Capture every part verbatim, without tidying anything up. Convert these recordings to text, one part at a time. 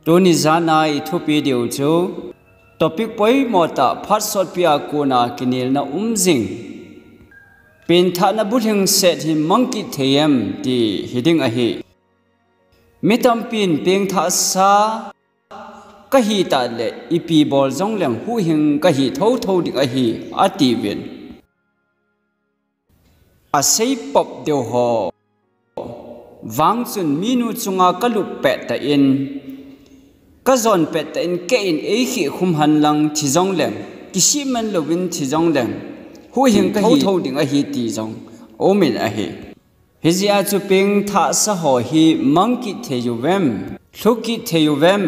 Tuni jana i thupi diu chu topic poimo tah phat sotpi a kona kinelna um jing. Pengthahna bulhingset hi mang kit thei em ti hi ding ahi. Mi tampin pengthahsa ka hi tah le ipi bol jong leng huhhing ka hi thotho ding ahi, ati uvin. A sei pop deu ho vang chun minu chunga ka lup pet tah in, ka jon pet tah in kei in ei khih khum hen lang thi jong leng, kisih man louvin thi jong leng, huhhing ka hi thotho ding ahi ti jong um in ahi. Hijeh a chu pengthahsa ho hi mang kit thei uvem, lhu kit thei uvem,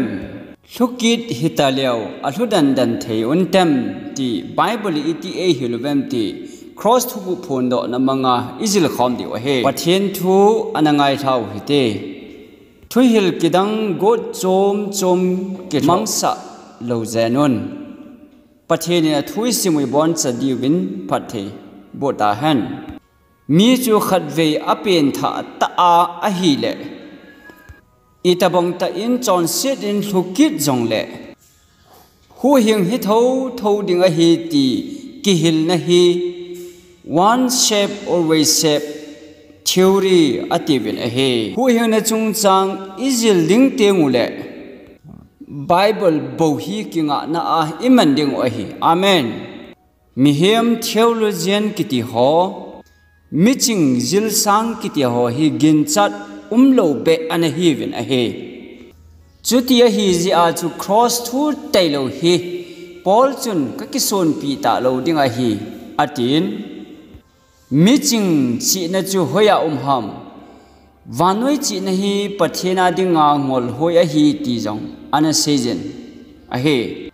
lhu kit hita leu, a lhu dandan thei un tem ti Bible in iti ei hil uvem ti Cross thuguh phondohna manga i jil khom diu ahi. Pathen thu ana ngaithla u hite. Thuhil kidang got chom chom kimangsah lou jen un. Pathen in a thu i sim u i boncha diuvin phatthei boh tahen. Mi chu khatvei a pengthah tah a ahile, itobang tah in chonset in lhu kit jongle, huhhing hi thotho ding ahi ti kihilna hi one shape, always shape theory ati uvin ahi. Huhhingna chungchang i jil ding teng ule, Bible bou hi kingahna a i man ding u ahi. Amen. Mihem theologian kiti ho, miching jilsang kiti ho hi ginchat umlou beh ana hiuvin ahi. Chuti ahi jeh a chu cross thu tailou hi Paul chun ka kisonpi talou ding ahi, atin. Miching chihna chu hoiya um ham? Vannoi chihna hi Pathen a dinga ngolhoi ahi ti jong ana seijin ahi.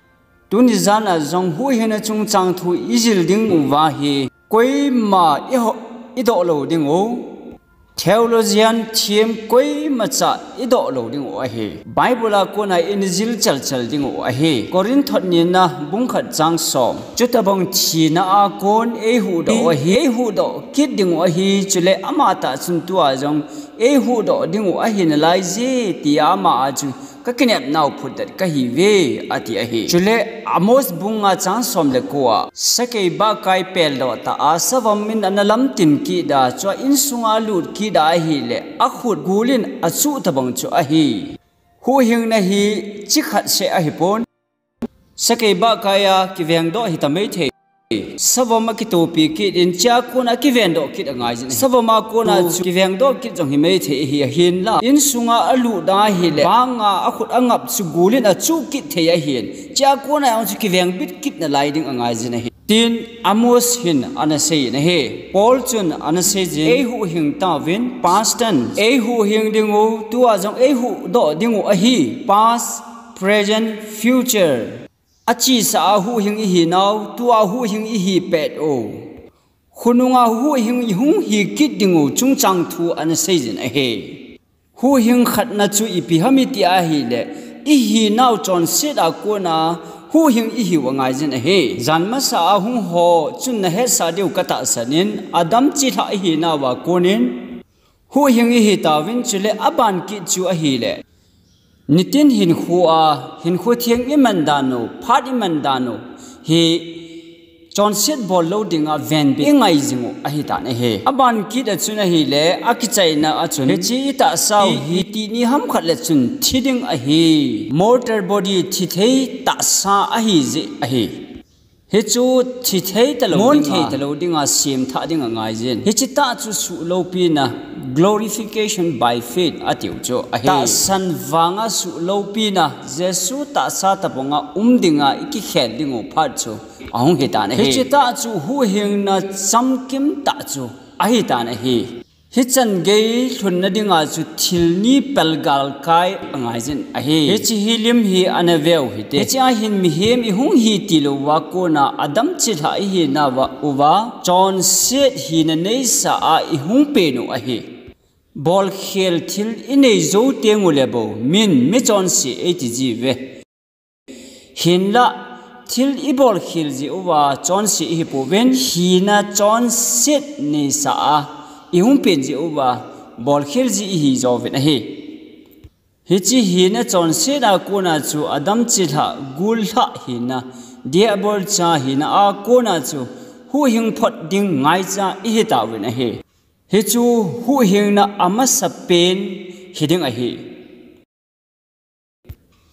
Tuni jana jong huhhingna chungchang thu i jil ding uva hi koima i ho, i doh lou ding u. Theologian them koimacha i doh lou ding u ahi. Bible a kona i jil chelchel ding u ahi. Corinth thotnina bung khat chang som. Chutobang thina a kon ei huhdoh u ahi. Ei huhdoh kit ding u ahi. Chule amatah chun tua jong ei huhdoh ding u ahi nalai je tia ama a chu ka kinepnau phutdet ka hiuve, ati ahi. Chule Amos bung nga chang som le ko a, sakei bahkai peldoh tah a, savom in ana lamtin kit a, chua insunga alut kit a ahile, akhut gul in achuh tobang chu ahi. Huhhingna hi chi khat seh ahipon. Sakei bahkai a kivengdoh hita maithei. Savom a kitopi kit in chua kona kivengdoh kit angaijin. Savom a kona chu kivengdoh kit jong hi maithei hi ahinla. Insunga alut a ahile, banga akhut angap chu gul in achuh kit thei ahin. Chua kona jong chu kivengbit kit nalai ding angaijin ahi. Tin Amos hin ana seijin ahi. Paul chun ana seijin, ei huhhing tauvin, past tense. Ei huhhing ding u, tua jong ei huhdoh ding u ahi. Past, present, future. Achesa a huhhing i hinau, tua huhhing i hi pet u. Khonunga huhhing i hung hi kit ding u chungchang thu ana seijin ahi. Huhhing khatna chu ipi ham iti ahile, i hinau chonset a kona huhhing i hiu angaijin ahi. Jan masa a hung ho chun na hetsah diu ka tahsan in, Adam chilhah i hinau a konin, huhhing i hitauvin chule aban kit chu ahile, nitin hinkho a, hinkho theng i man dan u, phat i man dan u hi chonset bol lou dinga venbit i ngai jing u ahitan ahi. Aban kit a chun ahile, akichaina a chun, hiche i tahsa u hi tini ham khat le chun thi ding ahi. Mortal body, thithei tahsa ahi jeh ahi. Hichu thithei talou dinga, thei talou dinga semthah ding angaijin. Hiche tah chu suhloupina, glorification by faith atiu chu ahi. Tahsan vanga suhloupina, Jesu tahsa tobanga um dinga i kikhel ding u phat chu ahung hitan ahi. Hiche tah chu huhhingna chamkim tah chu ahitan ahi. Hichan gei lhunna dinga chu thil ni pelgalkai angaijin ahi. Hiche hi lim hi ana veu hite. Hiche a hin mihem i hung hi tilou a kona Adam chilhah i hinau a uva, chonset hina neisa a i hung pen u ahi. Bolkhel thil i nei jou teng u le bou, min michonse ei ti jiuve. Hinlah, thil i bolkhel jeh uva chonse i hi pouvin, hina chonset neisa a i hung pen jeh uva bolkhel jeh i hi jouvin ahi. Hiche hina chonsetna kona chu Adam chilhah, gullhah hina, Diabol cha hina a kona chu huhhing phot ding ngaicha ihitauvin ahi. Hichu huhhingna amasapen hiding ahi.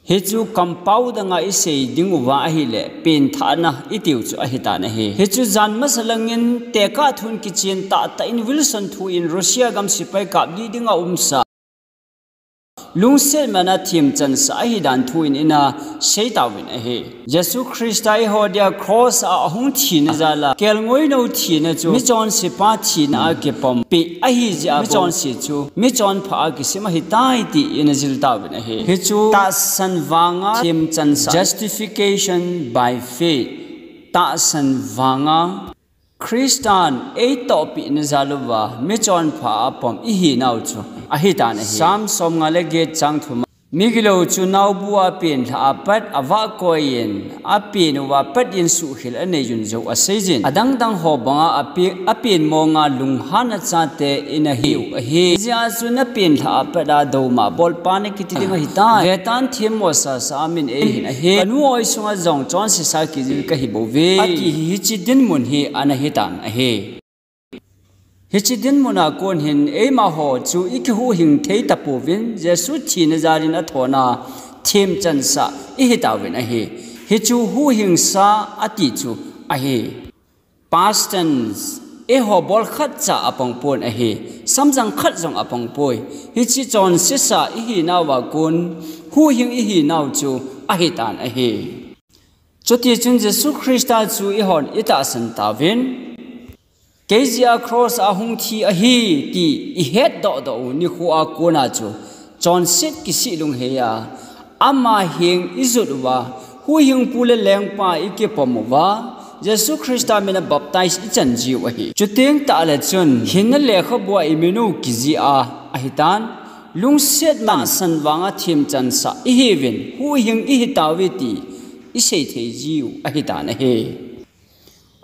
Hichu kampao danga isei dinguva ahile penthahna itiu chu ahitan ahi. Hichu jan masa langin tekah thun kichen tahtah in Wilson thu in Russia gam sepai kaplih dinga umsa lungset mana themchansah ahidan thu in ina seitauvin ahi. Jesu Christa eiho dia cross a ahung thina jala kelngoinou thina chu michonsepa thina a kipom peh ahijeh a michonse chu michonpha a kisem ahitai ti ina jiltauvin ahi. Hichu tahsan vanga themchansah, justification by faith, tahsan vanga Christan eitohpehna jal uva michonpha a pom ihinau chu ahitan ahi. Psalm somnga le get chang thum a, migilou chu naobu a penlhah a pat avahkoiyin apen uva pat in suhkhel aneiyun jou aseijin, adangdang ho banga ape-, apen monga lunghanna chate ina hiu ahi. Hijeh a chu napenlhah a pat a douma bolpa nakiti ding ahitai. Vetan themmo sasa a min eihin ahi. Kanu oi sunga jong chonsesa kijil kahibouve, ati hi hiche dinmun hi ana hitan ahi. Hiche dinmuna kon hin eimaho chu ikihuhhing thei tapouvin, Jesu thina jalin athona themchansah ihitauvin ahi. Hichu huhhingsa ati chu ahi. Past tense, eiho bol khatcha apangpon ahi. Samjang khat jong apangpoi. Hiche chonsesa ihinauva kon huhhing ihinau chu ahitan ahi. Chutichun Jesu Christa chu eihon itahsan tauvin, keijeh a cross a hung thi ahi ti ihetdohdoh u nikho a kona chu chonset kisih lungheiya ama heng ijot uva, huhhingpu le lengpa ikipom uva, Jesu Christa mina baptize ichan jiu ahi. Chuteng tahle chun hinna lekhabua iminu kijih a ahitan, lungset tahsan vanga themchansah ihiuvin, huhhing ihitauve ti isei thei jiu ahitan ahi.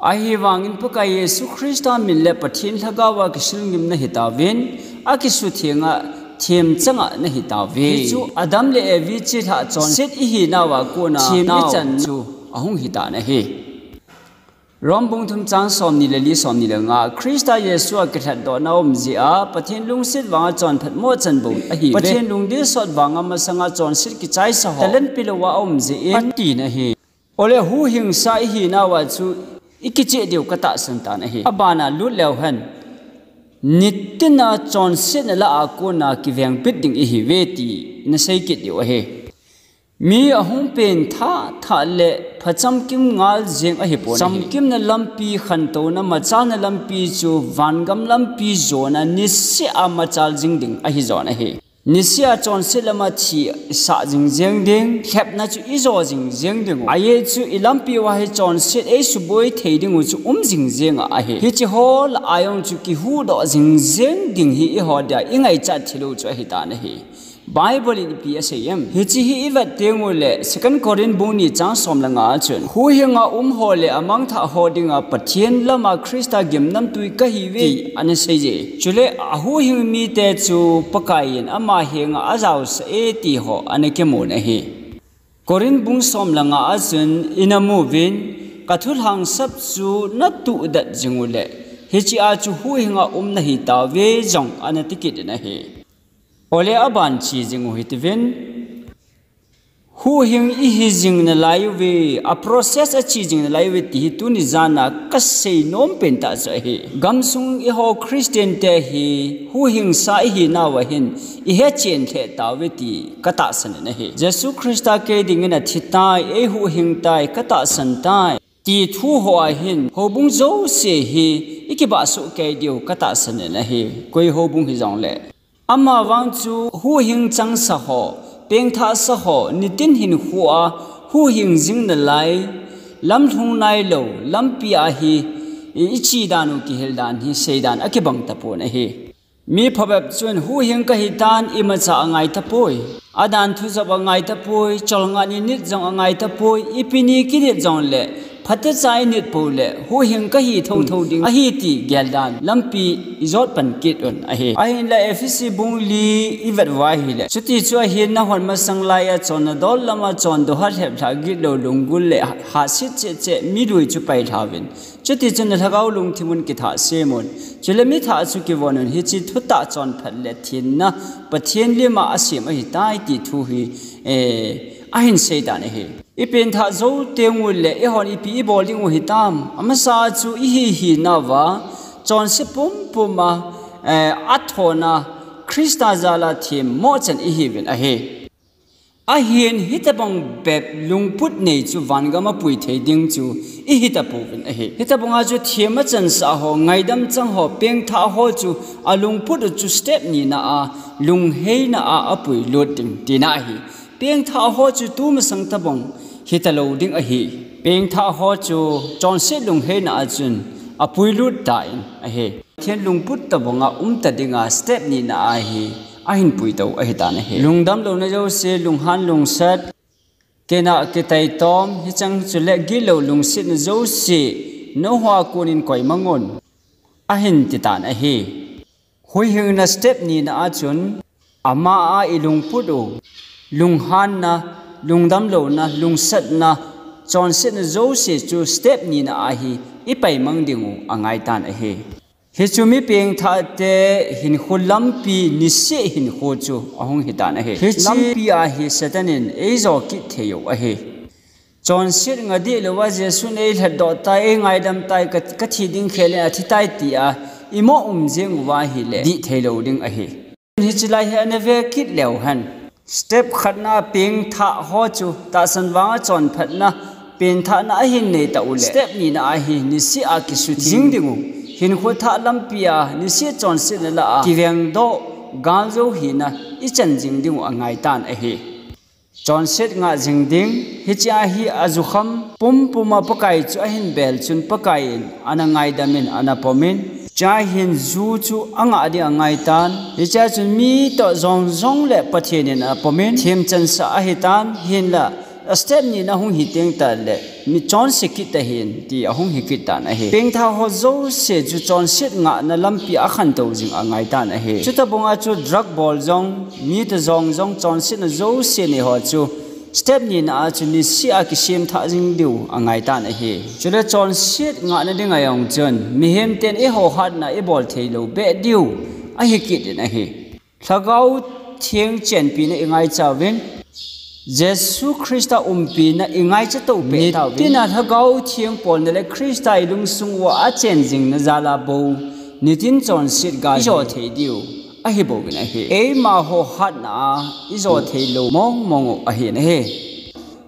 Ahivangin Pakai Jesu Christa min le Pathen Lhagaova kisilngim nahitauvin, akisuthenga themchanga nahitauve. Hichu Adam le Evi chilhah chonset ihinauva kona themchan chu ahung hitan ahi. Rom bung thum chang somni le li, somni le nga, Christa Jesu a kilhatdohna aum jeh a Pathen lungset vanga chonphat mo chan bou ahiuve. Pathen lungdil sot vanga masanga chonset kichaisa ho talent pelouva aum jeh in atin ahi. Ole huhhingsa ihinauva chu ikicheh diu katahsan tan ahi. Abana lut leu hen, nitina chonsetna lah a kona kivengbit ding ihiuve ti ina seikit diu ahi. Mi ahung pengthah thah le phachamkim ngal jeng ahipon ahi. Chamkimna lampi, khantouna machalna lampi chu vangam lampi jona niseh a machal jing ding ahijon ahi. Niseh a chonset lama thi isah jingjeng ding, lhepna chu ijo jingjeng dingu. Ajeh chu ilampi uva hi chonset eisuboi thei dingu chu um jingjenga ahi. Hiche ho lah a jong chu kihuhdoh jingjeng ding hi eiho dia ingaichat thil u chu ahitan ahi. Bible in ipi asei em? Hiche hi ivet tengule Second Corinth bung ni chang som le nga a chun, huhhinga umho le amangthah ho dinga Pathen lama Christa gimnamtui kahiuve ti ana seije. Chule ahuhhing mite chu Pakaiyin ama henga ajaosah e ti ho ana kimun ahi. Corinth bung som le nga a chun ina muvin, kathulhangsap chu natuhdet jingule, hichea chu huhhinga um nahitauve jong ana tikit in ahi. Ole aban che jingu hitivin, huhhing ihi jing nalaiuve, a process ache jing nalaiuve ti hi tuni jana kasei nom pentah chu ahi. Gamsung eiho Christian te hi huhhingsa ihinauva hin ihetchen lheh tauve ti katahsan in ahi. Jesu Christa kei dingin athitai, eihuhhing tai, katahsan tai ti thu hoa hin houbung jouse hi ikibah soh kei diu katahsan in ahi, koi houbung hijongle. Amavang chu huhhing changsa ho, pengthahsa ho, nitin hinkhoa huhhing jing nalai, lamlhung nailou lampia hi iche dan u kihil dan hi seidan akibang tapon ahi. Mi phabep chun huhhing kahitan imacha angai tapoi. Adan thu jop angai tapoi, cholngah ni nit jong angai tapoi, ipi ni kinit jongle Phatecha init pou le, huhhing kahi thotho ding ahi ti geldan lampi ijot pan kit un ahi. Ahinla Ephesi bung li ivet uva ahile, chuti chu ahin nahon masang laiya chonna dol lama chondoh lheplhah, gitlou lunggul le hatset cheh cheh milui chu pailhauvin. Chuti chun nalhagao lungthim un kithah sem un. Chule mithah chu kivon un, hiche thutah chonphat le thenna Pathen lima asem ahitai ti thu hi, eh, ahin seitan ahi. Ipengthah jou teng uleh, eihon ipi ibol ding u hitam? Amasa chu ihihinauva, chonse pumpuma, eh, athona Christa jala themmo chan ihiuvin ahi. Ahin hitobang bep lungput nei chu vangam a pui thei ding chu ihitapouvin ahi. Hitobanga chu themmo chansah ho, ngaidam chang ho, pengthah ho chu alungput u chu step nina a, lungheina a apuilut ding tina ahi. Pengthah ho chu tumasang tobang hitalou ding ahi. Pengthah ho chu chonset lungheina a chun apuilut tan ahi. Pathen lungput tobanga umta dinga step nina ahi, ahin puitou ahitan ahi. Lungdam louna jouse, lunghan lungsat, kena kitaitom, hicheng chule gitlou lungsetna jouse, nangho a konin koimangun, ahin titan ahi. Huhhingna step nina a chun, ama a ilungput u, lunghanna, lungdam louna, lungsatna, chonsetna jouse chu step nina ahi, ipaimang ding u angaitan ahi. Hichu mi pengthahte hinkho lampi niseh hinkho chu ahung hitan ahi. Hiche lampi a hi Satan in eijo kit thei u ahi. Chonset ngah deh louva Jesun eilhatdoh tai, eingaidam tai, ka, kathi ding khel in athitai tia imo um jeng uva ahile dih theilou ding ahi. Hiche lai hi ana ve kit leu hen. Step khatna pengthah ho chu tahsan vanga chonphatna, pengthahna ahin neitah uleh, step nina ahi niseh a kisutheng jing ding u, hinkho thah lampi a niseh chonsetna lah a kivengdoh, galjou hina ichan jing ding u angaitan ahi. Chonset ngah jing ding, hiche a hi ajukham pumpuma Pakai chu ahin bel chun Pakai in ana ngaidam in ana pom in, hiche a hin ju chu angah ding angaitan, hiche a chun mi toh jong jong le Pathen in ana pom in, themchansah ahitan, hinla step nina hung hiteng tah le mi chonse kit ahin ti ahung hi kit tan ahi. Pengthah ho jouse chu chonset ngahna lampi a akhantou jing angaitan ahi. Chutobanga chu drug bol jong, mi toh jong jong chonsetna jouse nei ho chu step nina a chu niseh a kisemthah jing diu angaitan ahi. Chule chonset ngahna dinga jong chun mihem ten eiho hatna ibol theilou beh diu ahi kit in ahi. Lhagao Theng chenpina ingaichauvin, Jesu Christa umpina ingaicha tou peh tauvin. Nitina Lhagao Theng polna le Christa ilungsung uva achen jingna jala bou nitin chonset ga ijo thei diu ahi bouvin ahi. Eimaho hatna a ijo theilou mong mong u ahin ahi.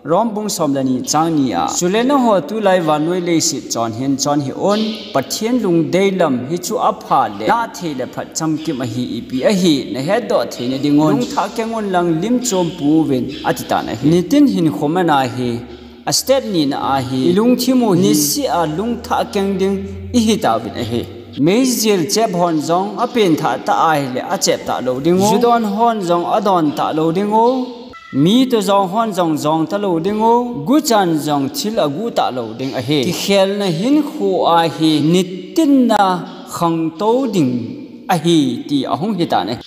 Rom bung som le ni chang ni a, chule nangho tulai vannoi leiset chon hin chon hih un, Pathen lungdei lam hichu apha le nathei le phat chamkim ahi ipi ahi nahetdoh theina dingun lungthah keng unlang lim chom pouvin atitan ahi. Nitin hinkho mana hi, a step nina a hi, ilungthim u hi niseh a lungthah keng ding ihitauvin ahi. Meijel chep hon jong apengthah tah ahile achep talou ding u. Judon hon jong adon talou ding u. Mi toh jong hon jong jong talou ding u, guchan jong thil agu talou ding ahi. Kikhelna hinkho a hi nitin a khangtou ding ahi ti ahung hitan ahi.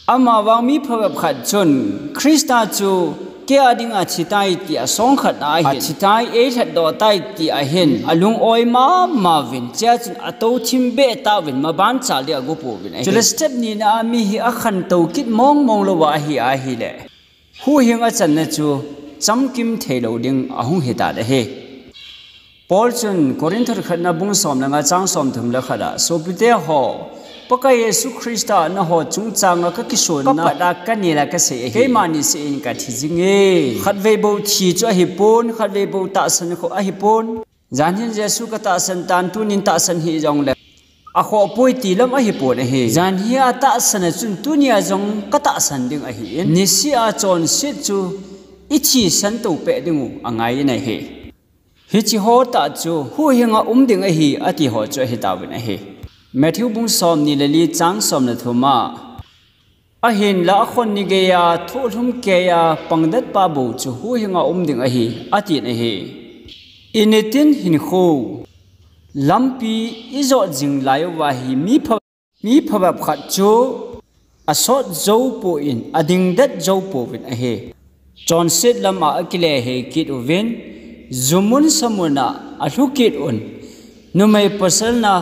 Amavang mi phabep khat chun Christa chu kei a dinga thitai ti asong khat ahin, athitai, eilhatdoh tai ti ahin, alung-oi mama uvin, chea chun atou thim beh tauvin, maban chal ding agu pouvin ahi. Chule step nina a mi hi akhantou kit mong mong louva ahi ahile, huhhing achanna chu chamkim theilou ding ahung hitan ahi. Paul chun Corinth khatna bung som le nga chang som thum le khat a, sopite ho, Pakai Jesu Christa nangho chungchanga kakisonna kapat a kanel a kasei ahi. Keima niseh in kathi jinge. Khatvei bou thi chu ahipon, khatvei bou tahsan khu ahipon. Jan hin Jesu katahsan tan, tunin tahsan hih jongle akhoh poi ti lam ahipon ahi. Jan hi atahsan a chun tunia jong katahsan ding ahin, niseh a chonset chu ithisan tou peh ding u angai in ahi. Hiche ho tah chu huhhinga um ding ahi ati ho chu ahitauvin ahi. Matthew bung som ni le li chang som le thum a, ahinla akhon ni geiya thohlhum keiya pangdet pa bou chu huhhinga um ding ahi, atin ahi. Initin hinkho lampi ijot jing lai uva hi mi pha, mi phabep khat chu asot jou pon, adingdet jou pouvin ahi. Chonset lama akile hei kit uvin, jumun samuna alhu kit un, numei pasalna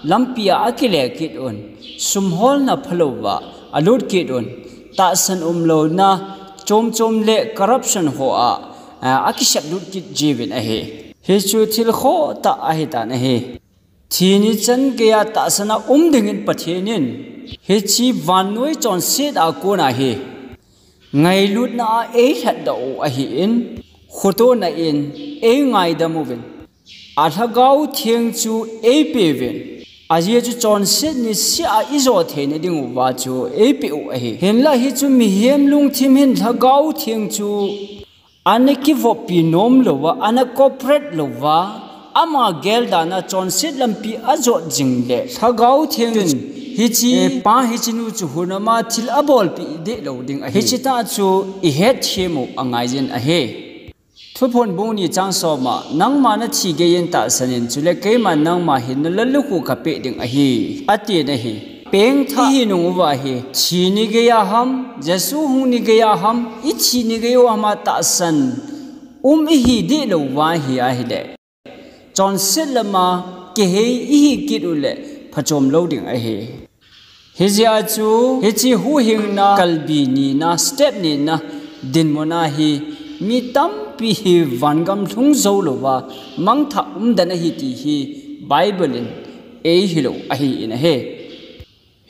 lampia akile kit un, sumholna phalouva alut kit un, tahsan umlouna chomchom le corruption hoa, a, akisep lut kit jiuvin ahi. Hichu thil khohtah ahitan ahi. Thi ni chan geiya tahsana um dingin Pathen in hiche vannoi chonset a kona hi ngailutna a eilhatdoh u ahin, khotona in eingaidam uvin, a Lhagao Theng chu eipeuvin, ajeh chu chonset nisea ijo theina dinguva chu eipeh u ahi. Hinla hichu mihem lungthim hin Lhagao Theng chu ana kivoppi nom louva, ana cooperate louva, ama geldan a chonset lampi ajot jing le Lhagao Theng in hiche pa hiche nu chu hunama thil abolpeh deh lou ding ahi. Hiche tah chu ihetthem u angaijin ahi. Thuphon bung ni chang som a, nangma nathi geiyin tahsan in, chule keiman nangma hin nalallukhuh kapeh ding ahi, atin ahi. Pengthah ihi nung uva hi, thi ni geiya ham, Jesu hung ni geiya ham, ithi ni geiya ham a tahsan um ihi deh lou uva hi ahile, chonset lama kihei ihi kit uleh phachom lou ding ahi. Hijeh a chu hiche huhhingna kalbi nina, step nina dinmun a hi mi tampi hi vangam lhung jou louva mangthah umden ahi ti hi Bible in eihil u ahin ahi.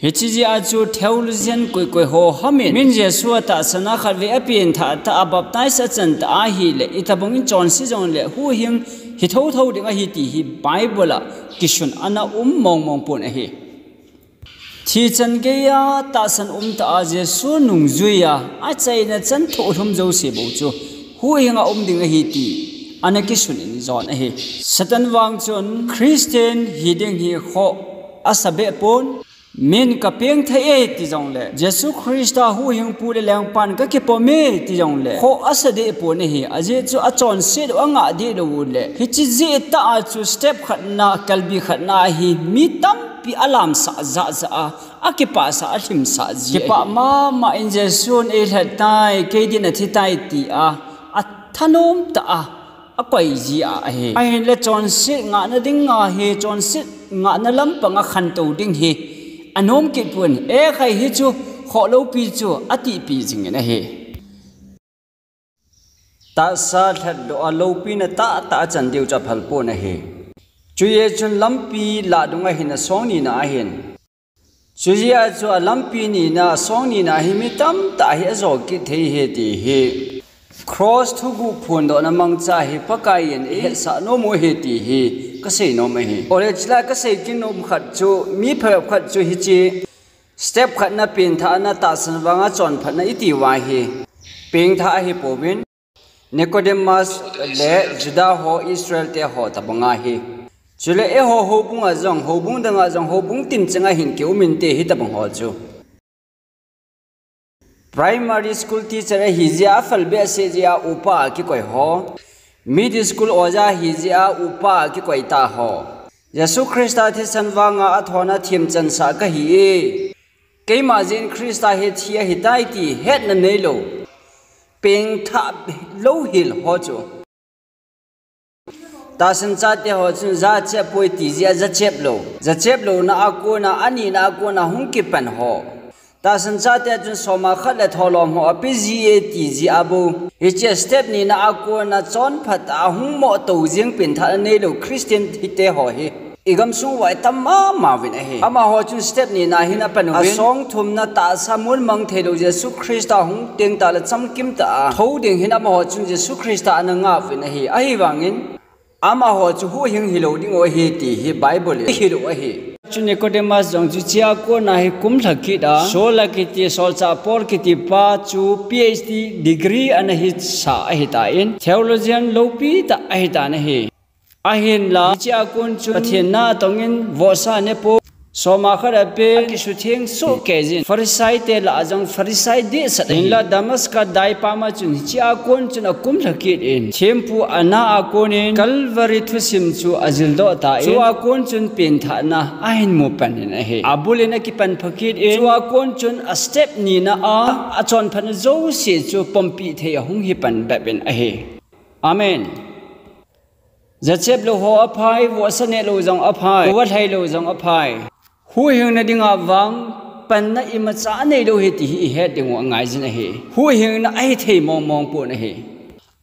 Hiche jeh a chu theologian koi koi ho hamin, min Jesu a tahsan a khatvei apengthah tah a, baptize achan tah ahile, itobang in chonse jongle huhhing hi thotho ding ahi ti hi Bible a kisun ana um mongmong pon ahi. Thi chan geiya tahsan umtah a Jesu nungjui a achaina chan thohlhum jouse bou chu huhhing a um ding ahi ti ana kisun in jon ahi. Satan vang chun Christian hiding hi khoh asabeh pon, min kapengthah e ti jongle, Jesu Christa huhhingpu le lengpan kakipom e ti jongle, khoh asadeh pon ahi. Ajeh chu achonset u angah deh lou uleh, hiche jeh tah a chu step khatna, kalbi khatna hi mi tampi alamsah jahjah a, akipahsah, alhimsah ji ahi. Kipah mama in Jesun eilhat tai, kei din athi tai tia athanom tah a akoi ji ahi. Ahinle chonset ngahna dinga hi, chonset ngahna lampanga khantou ding hi anom kit pon, ekhai hichu khoh loupi chu atihpi jingin ahi. Tahsa lhatdoh a loupina tahtah achan diu chu aphal pon ahi. Chujeh chun lampi lahdung ahin, asong nina ahin. Chujeh a chu alampi nina, asong nina hi mi tamtah hi ajo kit thei ahi ti hi Cross thuguh phondohna mangcha hi Pakaiyin eihetsah nom u ahi ti hi kasei nom ahi. Ole chule kasei kit nom khat chu, mi phabep khat chu hiche step khatna pengthahna, tahsan vanga chonphatna iti uva hi pengthah ahipouvin, Nicodemus le Juda ho, Israel te ho tobanga hi. Chule eiho houbunga jong, houbung danga jong, houbung tinchanga hin kium inte hitobang ho chu. Primary school teacher ahijeh a, aphal behseh jeh a upa a kikoi ho, middle school oja ahijeh a upa a kikoi ta ho, Jesu Christa thisan vanga athona themchansah kahi e, keima jeh in Christa hi thi ahitai ti hetna neilou, pengthah louhel ho chu. Tahsan chate ho chun jachep poi ti jeh a jachep lou, jachep louna a kona, anina a kona hung kipan ho. Tahsan chate chun soma khat le thohlom ho ape jie ti jeh a bou, hiche step nina a kona chonphat a hung mohtou jeng, pengthahna neilou Christian hite ho hi igamsung uva itam mama uvin ahi. Amaho chun step nina hin apan uvin, asong thumna tahsa mun mang theilou Jesu Christa hung teng tah le chamkim tah a thou ding hin amaho chun Jesu Christa ana ngah uvin ahi. Ahivangin amaho chu huhhing hilou dingu ahi ti hi Bible in eihil u ahi. Chu Nicodemus jong chu hichea kona hi kum lha kit a, Saul akiti, Solchah Paul kiti pa chu P H D degree ana hisa ahitan, theologian loupi tah ahitan ahi. Ahinla hichea kon chun Pathen na tongin vohsa anepoi. Soma khat a pen akisutheng soh kei jin. Pharisai te lah a jong Pharisai dehset ahi. Hinla Damascus daipa ma chun hiche a kon chun akum lha kit in. Thempu Anna a kon in Calvary thusim chu ajildoh tan. Chu a kon chun penthahna ahin mu pan in ahi. Abul in akipan pha kit in. Chu a kon chun a step nina a, achonphatna jouse chu pompi thei ahung hi pan bep in ahi. Amen. Jachep lou ho aphai, vohsa neh lou jong aphai, khuva lhai lou jong aphai. Huhhingna dinga vang panna imacha anei lou ahi ti hi ihet diu angai jin ahi. Huhhingna ahi thei mong mong pon ahi.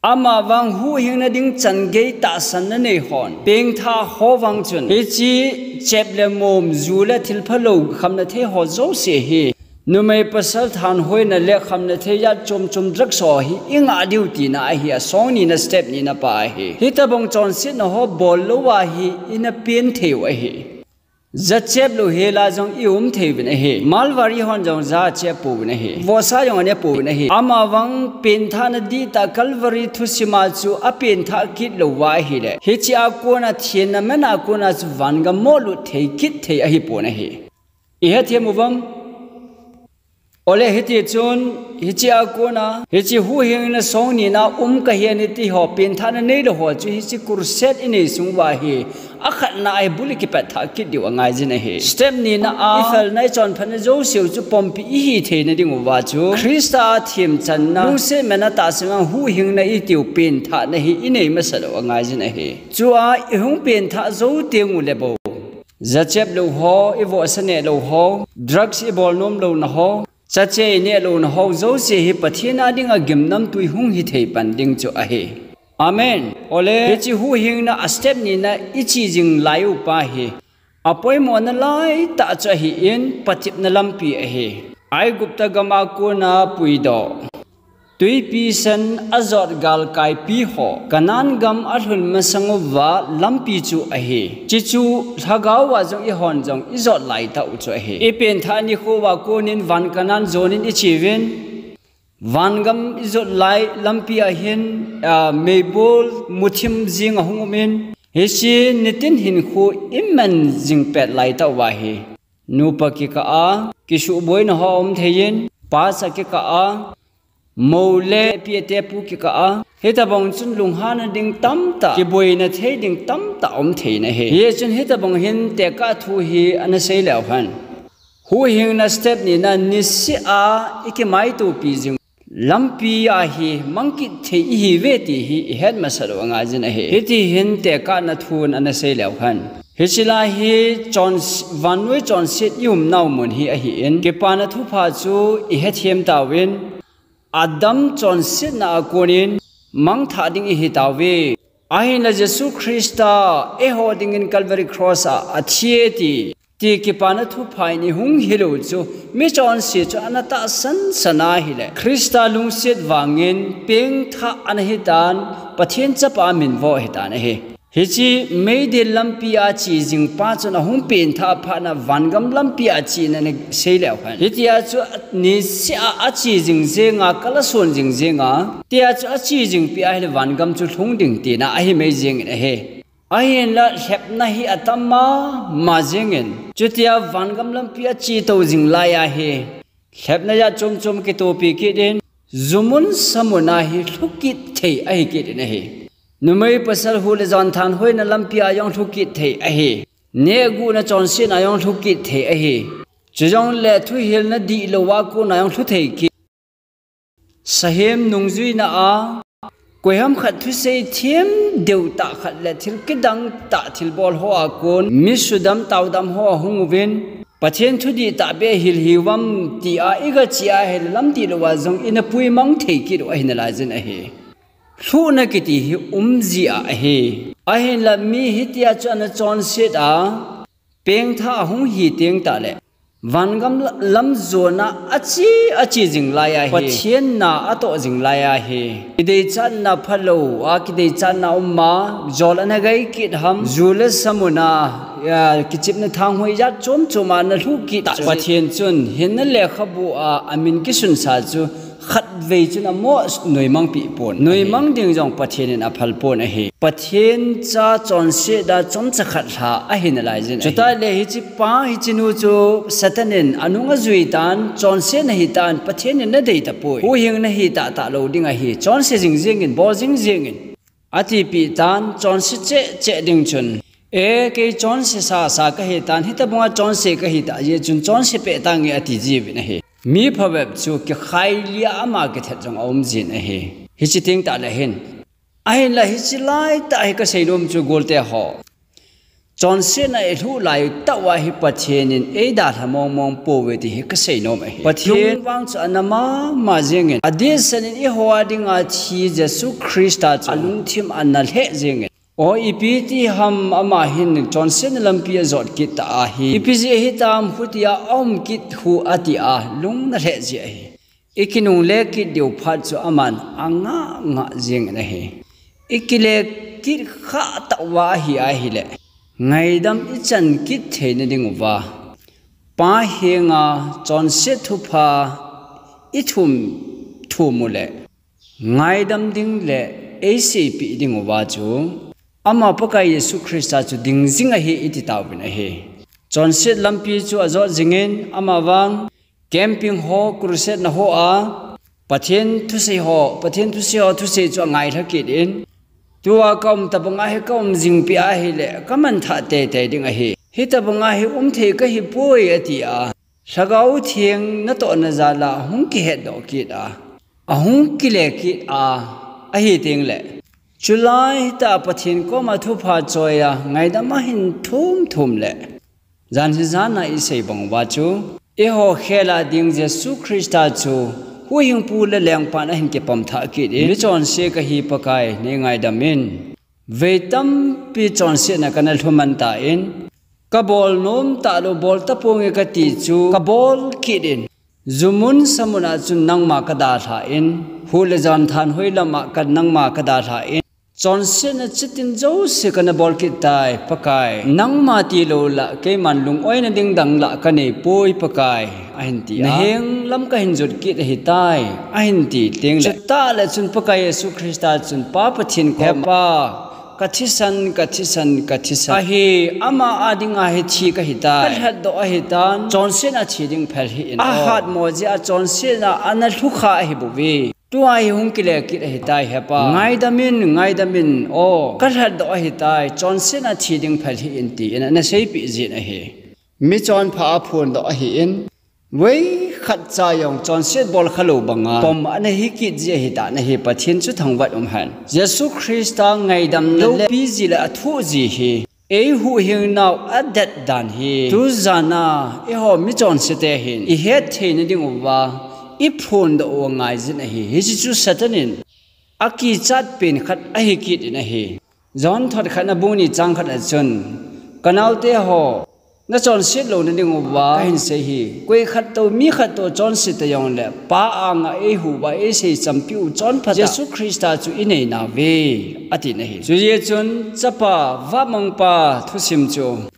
Ama vang huhhingna ding chan gei tahsanna nei hon, pengthah ho vang chun hiche chep le mom, ju le thil phalou, khamna thei ho jouse hi numei pasal thanhoina le khamna thei jat chom chom drugs ho hi ingah diu tina ahi, asong nina step nina pa ahi. Hitobang chonsetna ho bol lou a hi ina pen thei u ahi. Jachep lou hel a jong i um thei uvin ahi. Malvari hon jong jachep pouvin ahi. Vohsa jong ane pouvin ahi. Ama vang penthahna dihtah Calvary thusim a chu apenthah kit lou va ahile, hiche a kona thenna man a kona chu vangam molut thei kit thei ahi pon ahi. Ihet them uvam? Ole hiti chun, hiche a kona, hiche huhhingna song nina um kahi e ti ho, penthahna nei lou ho chu hiche crusade inei sung uva hi, akhatna a hi bul i kipat thah kit diu angai jin ahi. Step nina a, i felna i chonphatna jouse u chu pompi i hi theina diu va chu, Christa a themchanna, lungset man a tahsan a huhhingna i tiu penthahna hi inei masa lou angai jin ahi. Chua i hung penthah jou teng u le bou, jachep lou ho, i vohsa neh lou ho, drugs i bol nom louna ho, chache i neh louna ho jouse hi Pathen a dinga gimnamtui hung hi thei pan ding chu ahi. Amen. Ole, hiche huhhingna a step nina i chi jing lai u pa hi, apoimo nalai tah chu ahi in, patepna lampi ahi. Aigupta gam a kona puidoh, twipi sen ajot galkai pi ho, Canaan gam alhun masang uva lampi chu ahi. Hiche chu lhagao a jong i hon jong i jot lai tah u chu ahi. I penthah nikho uva konin van Canaan jonin i chi uvin, vangam i jot lai lampi a hin, ah, meibol muthim jing ahung um in, hiche nitin hinkho i man jing pet lai tah uva hi. Nupa kikah a, kisuhboina ho um thei in, pa cha kikah a, mou le pi te pu kikah a, hitobang chun lunghanna ding tamtah, kiboina thei ding tamtah um thei in ahi. Hichun hitobang hin tekah thu hi ana sei leu hen. Huhhingna step nina niseh a i kimaitopi jing lampi a hi mang kit thei i hi uve ti hi i het masa lou angai jin ahi. Hiti hin tekahna thun ana sei leu hen. Hiche lai hi chon, vannoi chonset i umnau mun hi ahi in, kipana thupha chu i hethem tauvin, Adam chonsetna a konin mangthah ding i hi tauve. Ahinla Jesu Christa eiho dingin Calvary Cross a athi e ti, ti kipana thupha in i hung hilou chu, mi chonse chu ana tahsan san ahile, Christa lungset vangin pengthah ana hitan, Pathen chapa minvo ahitan ahi. Hiche meidil lampi a che jing pa chun ahung penthah phat na vangam lampi a chena ana sei leu hen. Hitia chu niseh a ache jing jenga, kal ason jing jenga, tia chu ache jing peh ahile vangam chu lhung ding tina ahi mei jengin ahi. Ahinla lhepna hi atam mama jengin, chutia vangam lampi a che tou jing lai ahi. Lhepna jat chom chom kitopi kit in, jumun samun a hi lhu kit thei ahi kit in ahi. Numei pasal hu le jan thanhoina lampi a jong lhu kit thei ahi. Nehguhna chonsetna jong lhu kit thei ahi. Chujongle thuhilna dihlou a kona jong lhu thei kit. Sahem nungjuina a, koiham khat thusei them deu tah khat le thil kidang tah thilbol ho a kon, mi sudam taodam ho ahung uvin, Pathen thu dihtah beh hil hiuvem tia i gache ahile lam dihlou a jong ina puimang thei kit u ahi nalai jin ahi. Lhuhna kiti hi umji a ahi. Ahinla mi hitia chu ana chonset a, pengthah ahung hi teng tahle, vangam la-, lam jona ache, ache jing lai ahi. Pathen na atoh jing lai ahi. Kideichatna phalou a, kideichatna um a, jol ana gai kit ham, ju le samun a, a, kichepna thanghoi jat chom chom a ana lhu kit tah. Pathen chun hinna lekhabu a amin kisunsa chu Khatvei chun amo nuimang pi pon. Nuimang ding jong Pathen in aphal pon ahi. Pathen cha chonset a chomcha khat lha ahi nalai jin ahi. Chutah le hiche pa hiche nu chu Satan in anung ajui tan, chonset nahi tan, Pathen in nadei tapoi. Huhhing nahi tahtah lou ding ahi. Chonse jing jing in, bol jing jing in. Atipeh tan, chonse cheh cheh ding chun. E, kei chonse sasa kahi tan, hitobanga chonse kahi tah jeh chun chonse peh tange ati jiuvin ahi. Mi phabep chu kikhai lia ama kithet jong aum jin ahi. Hiche teng tah le hin. Ahinla hiche laitah hi kasei nom chu golte ho. Chonsetna ilhuh laitah uva hi Pathen in eidalha mong mong pouve ti hi kasei nom ahi. Pathen lungvang chu ana mama jingin, adehset in eiho a dinga thi Jesu Christa chu alungthim ana lheh jingin. O, ipi ti ham ama hin chonsetna lampi ajot kit tah ahi. Ipi jeh hitam hutia aum kit hu atia lung na lheh jeh ahi. Ikinungle kit diu phat chu aman angah ngah jingin ahi. Ikile kit khah tah uva ahi ahile, ngaidam ichan kit theina ding uva, Pa henga chonset thupha ithum thum u le, ngaidam ding le eiseipeh ding uva chu, ama Pakai Jesu Christa chu ding jing ahi iti tauvin ahi. Chonset lampi chu ajot jingin, amavang camping ho, crusade na ho a, Pathen thusei ho, Pathen thusei ho, thusei chu angailha kit in. Tua kaum tobanga hi kaum jingpi ahile, kamanthah teitei ding ahi. Hitobanga hi umthei kahipoi atia, Lhagao Theng natohna jal a ahung kihetdoh kit a, ahung kile kit a, ahi tengle, chulai hitah Pathen koma thupha choi a, ngaidam ahin thum thum le, jan hi jan a isei bang uva chu, eiho khel a ding Jesu Christa chu huhhingpu le lengpan ahin kipom thah kit in, michonse kahi Pakai, nei ngaidam in. Vei tampi chonsetna kana lhu man tan, kabol nom talou, bol taponge kati chu kabol kit in, jumun samun a chun nangma kadalhan, hu le jan thanhoi lama ka nangma kadalhan, chonsetna chitin jouse kana bol kit tai, Pakai. Nangma tilou lah keiman lungoina ding dang lah kaneipoi, Pakai, ahin ti a. Naheng lam kahin jot kit ahitai, ahin ti tengle, chutah le chun Pakai Jesu Christa chun Pa Pathen koma, He Pa, kathisan, kathisan, kathisan ahi, ama a dinga hi thi kahitai. Kalhatdoh ahitan, chonsetna thi ding phel hih in, ahatmo jeh a chonsetna ana lhukha ahibouve. Tua hi hung kile kit ahitai, He Pa. Ngaidam in, ngaidam in, o, kalhatdoh ahitai, chonsetna thi ding phel hih in, tin ana seipeh jin ahi. Michonpha aphondoh ahin, veikhat cha jong chonset bol khalou banga pom ana hi kit ji ahitan ahi, Pathen chu thangvah in umhen. Jesu Christa ngaidamna loupi ji le athoh ji hi, eihuhhing nau adet dan hi, tujan a eiho michonsete hin ihet theina ding uva iphondoh u angaijin ahi. Hiche chu Satan in akichat pen khat ahi kit in ahi. John thot khatna bung ni chang khat a chun, kanaote ho, nachonset louna ding uva kahin sei hi. Koi khat toh, mi khat toh chonset ta jongle, Pa anga eihuh uva eisei champiu chonphatah Jesu Christa chu inei nauve, atin ahi. Chujeh chun Chapa, Vahmangpa thusim chu,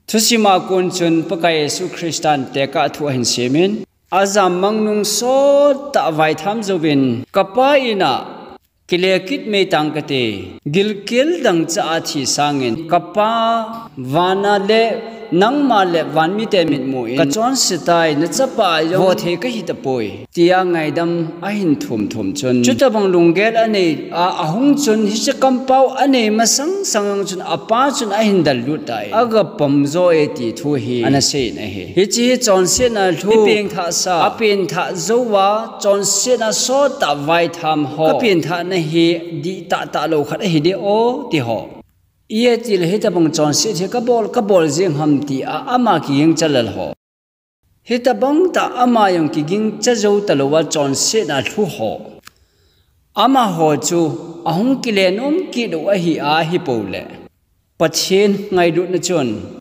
thusim a kon chun Pakai Jesu Christan tekah thu ahin semin, ajammang nung sottah vaitham jouvin, Kapa in a kile kit meitang kate, gilkel dangchah a thi sangin, Kapa, vana le nangma le vanmite mitmu in kachonsetai, nachapa jong vohthei kahitapoi, tia ngaidam ahin thum thum chun, chutobang lunggel anei a ahung chun, hiche kampao anei masang sang jong chun, apa chun ahin dallut tai, agapom joe ti thu hi ana sei in ahi. Hiche hi chonsetna lhu, mi pengthahsa, apengthah jouva, chonsetna sottah vaitham ho, kapengthahna hi dihtah tah lou khat ahi de o, ti ho. Ijeh itile hitobang chonset hi kabol, kabol jeng ham tia ama kigingcha lel ho. Hitobang tah ama jong kigingcha jou talouva chonsetna lhu ho, amaho chu ahung kile nom kit u ahi ahipou le, Pathen ngailutna chun,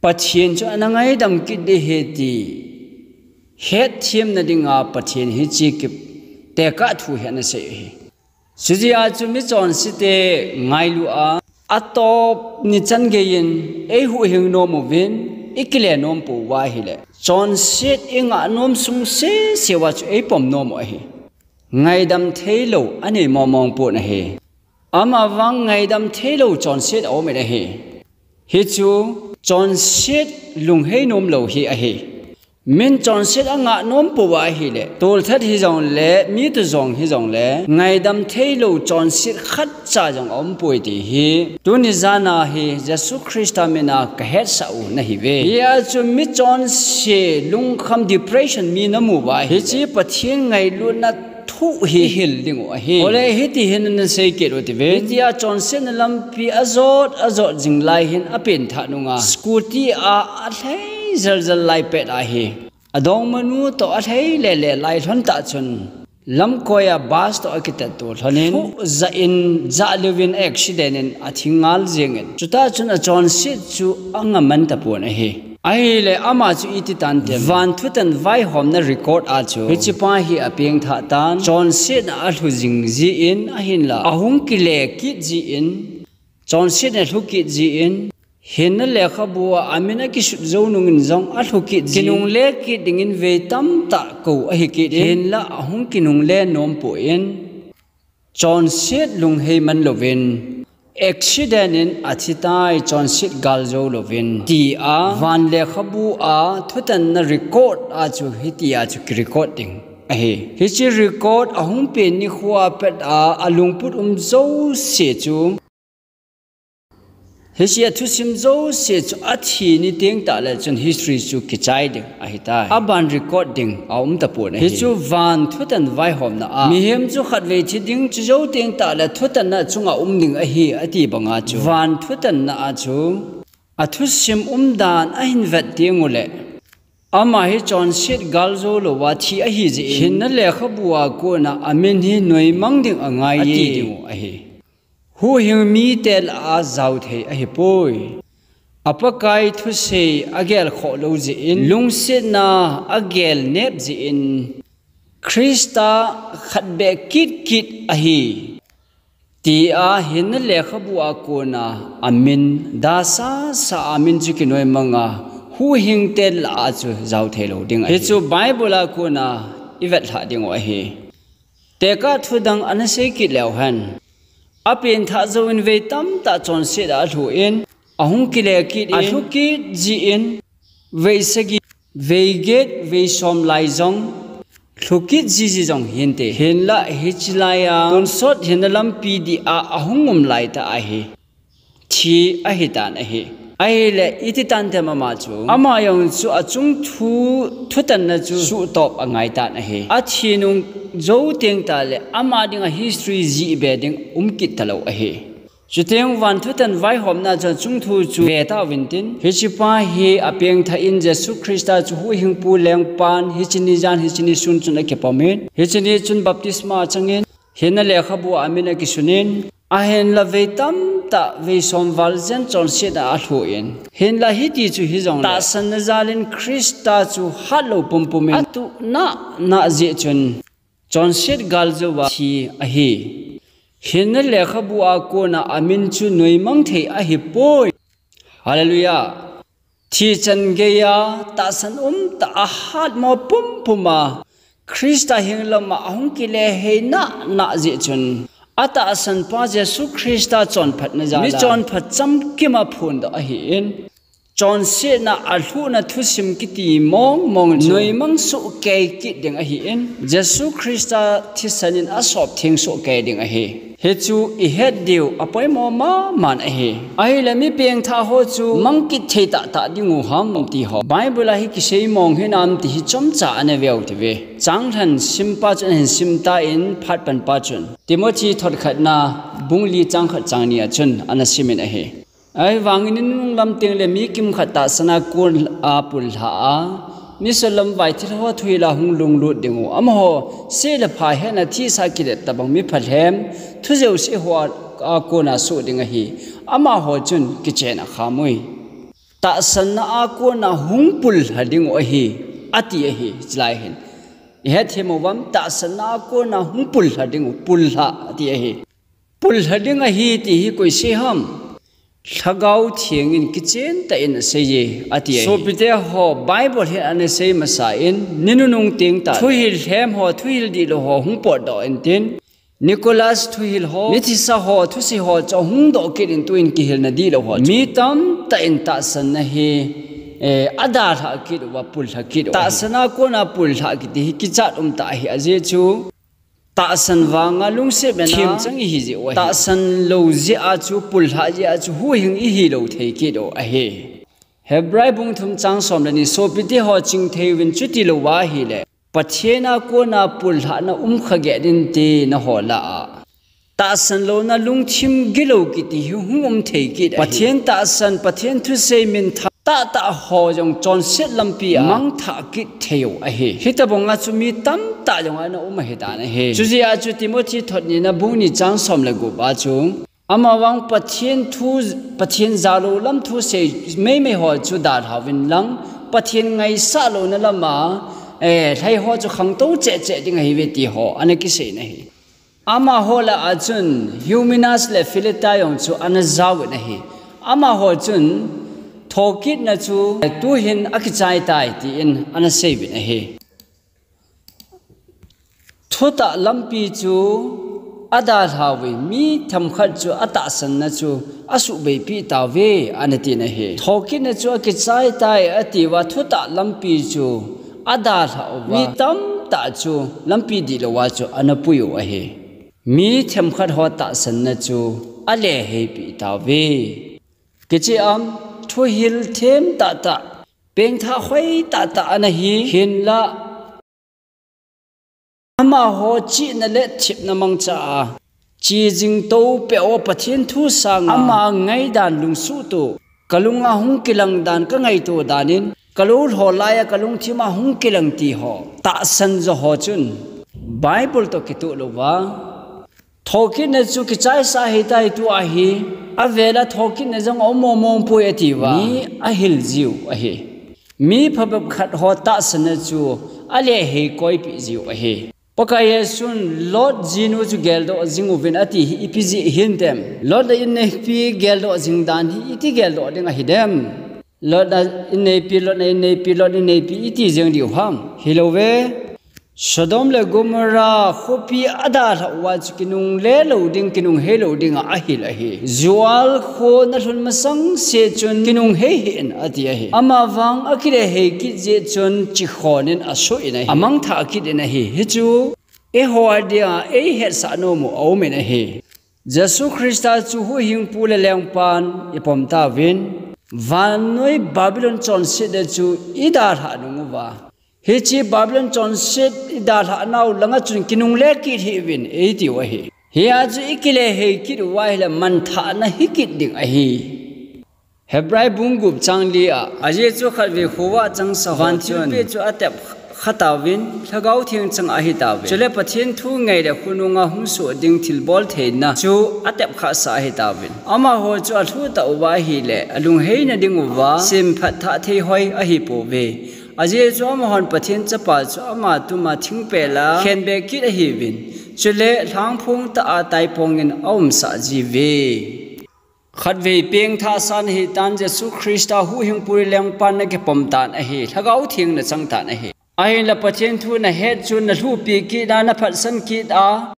Pathen chu ana ngaidam kit ding ahi ti hetthem na dinga Pathen hiche kip tekah thu hi ana sei ahi. Chujeh a chu michonsete ngailu a, atop ni chan geiyin eihuhhing nom uvin, ikile nom pouva ahile, chonset ingah nom sung sese uva chu eipom nom u ahi. Ngaidam theilou anei mong mong pon ahi. Amavang ngaidam theilou chonset aum in ahi. Hichu chonset lunghei nom lou hi ahi. Min chonset angah nom pouva ahile, tolthat hijongle, mi tujong hijongle, ngaidam theilou chonset khatcha jong aumpoi ti hi tuni jana hi Jesu Christa mina kahetsah u nahiuve. Hia chu michonse lungkham, depression mi namu uva ahile, hiche Pathen ngailutna thu hi hil ding u ahi. Ole, hiti hin nasei kit u hiuve. Hitia chonsetna lampi ajot ajot jing lai hin apengthah nunga scooty a alhei jel jel lai pet ahi. Adongmanu toh alhei lele lai lhon tah chun, lamkoi a bus toh akitetto lhonin, thuh jah in, jah leuvin accident in athi ngal jengin, chutah chun achonset chu anga man tapon ahi. Ahile ama chu iti tante, van thutan vaihomna record a chu hichepa hi apengthah tan, chonsetna alhu jing jin, ahinla ahung kile kit jin, chonsetna lhu kit jin, hinna lekhabua amin akisut jou nungin jong alhu kit jin, kinungle kit dingin vei tamtah kou ahi kit in, hinla ahung kinungle nompon, chonset lunghei man louvin, accident in athitai, chonset galjou louvin, tia van lekhabua thutanna record a chu hitia chu kirecord ding ahi. Hiche record ahung pen nikhoa pet a alungput um jouse chu, hiche athusim jouse chu athi ni tengtah le chun history chu kichai ding ahitai. Aban record ding aum tapon ahi. Hichu van thutan vaihomna a, mihem chu khatvei thi ding, chujou tengtah le thutanna chunga um ding ahi ati banga chu, van thutanna a chu athusim umdan ahin vet tengule, ama hi chonset galjou louva thi ahi jeh in, hinna lekhabua kona amin hi noimang ding angai e, ati dingu ahi. Huhhing mite lah a jaothei ahipoi. Apakai thusei agelkhoh lou jeh in, lungsetna agel nep jeh in, Christa khatbeh kitkit ahi, tia hinna lekhabua kona amin, dasasa amin chu kinoimanga, huhhingte lah a chu jaothei lou ding ahi. Hichu Bible a kona ivetlhah dingu ahi. Tekah thudang ana sei kit leuhen, apengthah jouvin vei tamtah chonset a alhun, ahung kile kit in, alhu kit jeh in, vei sagi, vei get, vei som lai jong lhukit jiji jong hinte. Hinlah hiche laiya tonsot hinna lampi dia ahung um laitah ahi, thi ahitan ahi. Ahile iti tantem ama chu, ama jong chu achung thu thutanna chu suhtop angaitan ahi. Athi nung jou tengtah le ama dinga history jihbe ding umkit talou ahi. Chuteng van thutan vaihomna chun achung thu chu vetauvin tin, hichepa hi apengthah in Jesu Christa chu huhhingpu lengpan hiche ni jan hiche ni sun chun akipomin, hiche ni chun baptisma achangin, hinna lekhabua amin akisunin, ahinla vei tamtah vei som val jen chonsetna alhun, hinla hiti chu hijongle tahsanna jalin Christa chu hatlou pumpumin atuh nana jeh chun chonset galjouva thi ahi. Hinna lekhabua kona amin chu noimang thei ahipoi. Hallelujah. Thichan geiya tahsan umtah a hatmo pumpuma Christa henglama ahung kile hei nana jeh chun, atahsanpa Jesu Christa chonphatna jala michonphat chamkima phondoh ahin, chonsetna alhuhna thusim kiti mongmong chu noimang sohkei kit ding ahin, Jesu Christa thisan in asop theng sohkei ding ahi. Hichu ihet diu apoimo maman ahi. Ahile mi pengthah ho chu mang kit thei tahtah dingu ham tiho, Bible a hi kisei mong hinam ti hi chomcha ana veu hiuve. Changlhen simpa chun ahin simtan, phat panpa chun Timothy thot khatna bung li chang khat chang ni a chun ana simin ahi. Ahivangin inung lam tengle mi kimkhat tahsana kona pullha a, nisa lamvai thilha thuhila hung lunglut dingu, amaho seh le pha hetna thisa kilet tobang mi phalhem, thu jouse hoa kona soh ding ahi. Amaho chun kichen akhamui. Tahsanna a kona hung pullha dingu ahi, ati ahi, chulai hin. Ihet them uvam, tahsanna a kona hung pullha dingu, pullha ati ahi. Pullha ding ahi ti hi koi sei ham? Lhagao Theng in kichen tah in aseiye, ati ahi. Sopite ho, Bible hin ana sei masa in, ni nunung teng tah thuhil lhem ho, thuhil dihlou ho hung potdoh intin, Nicholas thuhil ho, mithisa ho, thusei ho chu ahung doh kit in tuin kihilna dihlou ho chu mi tamtah in tahsanna hi, eh, adalhah kit uva, pullha kit u ahi. Tahsan a kona pullhah kiti hi kichat umtah ahi, ajeh chu tahsan vanga lungset bena themchang ihi jeh u ahi. Tahsan lou jeh a chu, pullhah jeh a chu, huhhing ihi lou thei kit u ahi. Hebrai bung thum chang som le ni, sopite ho, chingthei uvin, chuti lou ahile Pathen a kona pullhahna umkha geh ding ti naho lah a tahsan louna lungthim gilou kiti hi hung um thei kit ahi. Pathen tahsan, Pathen thusei minthang tahtah ho jong chonset lampi a mangthah kit thei u ahi. Hitobang a chu mi tamtah jong ana um ahitan ahi. Chujeh a chu Timothy thot nina bung ni chang som le gup a chu, amavang Pathen thu, Pathen jalou lam thusei meimei ho chu dalhauvin lang, Pathen ngaisah louna lama, eh, lhai ho chu khangtou cheh cheh ding ahiuve ti ho ana kiseina ahi. Amaho lah a chun Hymenaeus le Philetus jong chu ana jaovin ahi. Amaho chun thokitna chu tuhin akichai tai tin ana seiyuvin ahi. Thutah lampi chu adalhauve, mi themkhat chu atahsanna chu asuhbeipeh tauve, ana tin ahi. Thokitna chu akichai tai atiuva, thutah lampi chu adalhauva, mi tamtah chu lampi dihlou a chu ana puiyu ahi. Mi themkhat ho tahsanna chu aleheipeh tauve. Kicheh am, thuhil them tahtah, pengthah hoi tahtah ana hi, hinlah amaho chihna le thepna mangcha a, chejing toupeh uva Pathen thu sanga ama ngaidan lungsuhtoh, kalunga hung kilang dan, kangaito dan in, kalou lhou laiya kalungthima hung kilang ti ho, tahsan jo ho chun Bible toh kitoh louva, thokitna chu kichaisah ahitai, tua hi avela thokitna jong aum mong mong poi atiuva, mi ahil jiu ahi. Mi phabep khat ho tahsanna chu alehei koipeh jiu ahi. Pakai Jesun Lot jinu chu geldoh jinguvin ati hi ipi jeh hintem? Lot le inneipi geldoh jing dan hi iti geldoh ding ahidem? Lot na inneipi, Lot na inneipi, Lot inneipi iti jeng diu ham? Hilouve. Sodom le Gomorrah khopi adalhah uva chu kinungle lou ding, kinunghei lou dinga ahil ahi. Zoar kho nalhun masang seh chun kinunghei hih in ati ahi. Amavang akilehei kit jeh chun chikhon in asoh in ahi. Amangthah kit in ahi. Hichu eiho dinga eihetsah nomu aumin ahi. Jesu Christa chu huhhingpu le lengpan ipom tauvin, vannoi Babylon chonset a chu idalhah nunguva, hiche Babylon chonset idalhah nau langa chun kinungle kit hih uvin eitiu ahi. Hia chu ikilehei kit uva ahile manthahna hikit ding ahi. Hebrai bung gup chang li a, ajeh chu khatvei khovah changsa ho chun vantil peh chu atep khatauvin, Lhagao Theng chang ahitauvin. Chule Pathen thu ngei le khonunga hung soh ding thilbol theina chu atep khahsah ahitauvin. Amaho chu alhuh tah uva ahile, alungheina dinguva semphat thah thei hoi ahipouve. Ajeh chu amahon Pathen Chapa chu ama tuma thingpel a khenbeh kit ahiuvin. Chule lhangphong tah a taipongin aumsah jiuve. Khatvei pengthahsa nahitan, Jesu Christa huhhingpu le lengpan nakipom tan ahi, Lhagao Theng nachang tan ahi. Ahinla Pathen thu nahet chun nalhuhpi kit a, naphatsan kit a,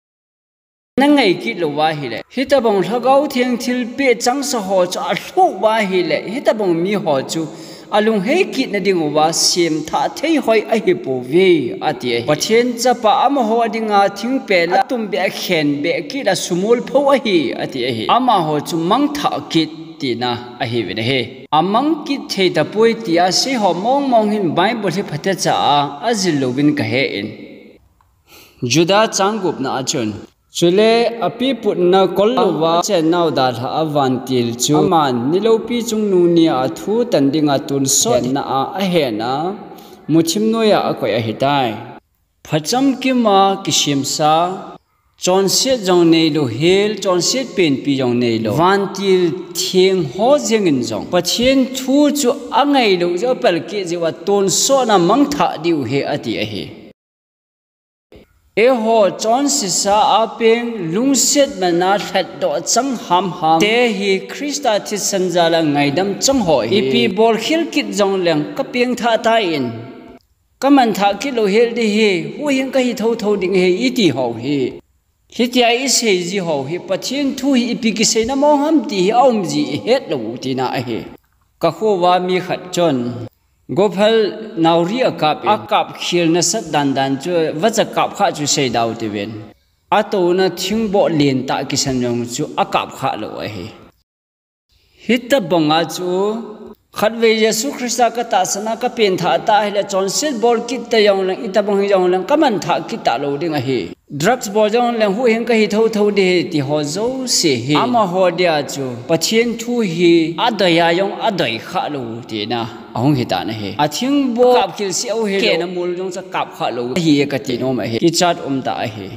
nangai kit louva ahile, hitobang Lhagao Theng thilpeh changsa ho chu alhuh uva ahile, hitobang miho chu alunghei kitna dinguva semthah thei hoi ahipouve, ati ahi. Pathen Chapa amaho dinga thingpel a tumbeh a khenbeh kit a sumolpho ahi, ati ahi. Amaho chu mangthah kit tina ahiuvin ahi. Amang kit thei tapoi tia seiho mongmong hin Bible hi phatecha a ajil louvin kahen. Juda chang gupna a chun, chule apiputna kol louva achennau dalhah a vantil chu aman niloupi chungnung nia athu tan dinga tonsot hetna a ahen a, muthim noiya akoi ahitai. Phacham kima kisemsa, chonset jong neilou, hel chonset penpi jong neilou, vantil theng ho jengin jong Pathen thu chu angailou jeh u, apelkeh jeh uva tonsotna mangthah diu ahi, ati ahi. Eiho chonsesa a peng lungset mana lhatdoh chang hamham te hi Christa thisan jal a ngaidam chang ho hi. Ipi bolkhel kit jongleng ka pengthah tan, ka manthah kit louhel ding ahi, huhhing kahi thotho ding ahi iti ho hi. Hitia isei ji ho hi Pathen thu hi ipi kiseina mong ham ti hi aum ji ihet lou tina ahi. Ka kho uva mi khat chun gophal nauri akap in, akap khel nasat dandan chu vacha kap kha chu seida uvin, atouna thingboh lentah kisan jong chu akap kha lou ahi. Hitobanga chu khatvei Jesu Christa ka tahsan a ka pengthah ta ahile, chonset bol kit ta jongleng, itobang hijongleng ka manthah kit talou ding ahi. Drugs bol jongleng huhhing kahi thotho ding ahi ti ho jouse hi amaho dia chu Pathen thu hi adei a jong adei kha lou tina ahung hitan ahi. Athingboh kap khel seh u hilou, kena mol jong chu kap kha lou ahi kati nom ahi. Kichat umtah ahi.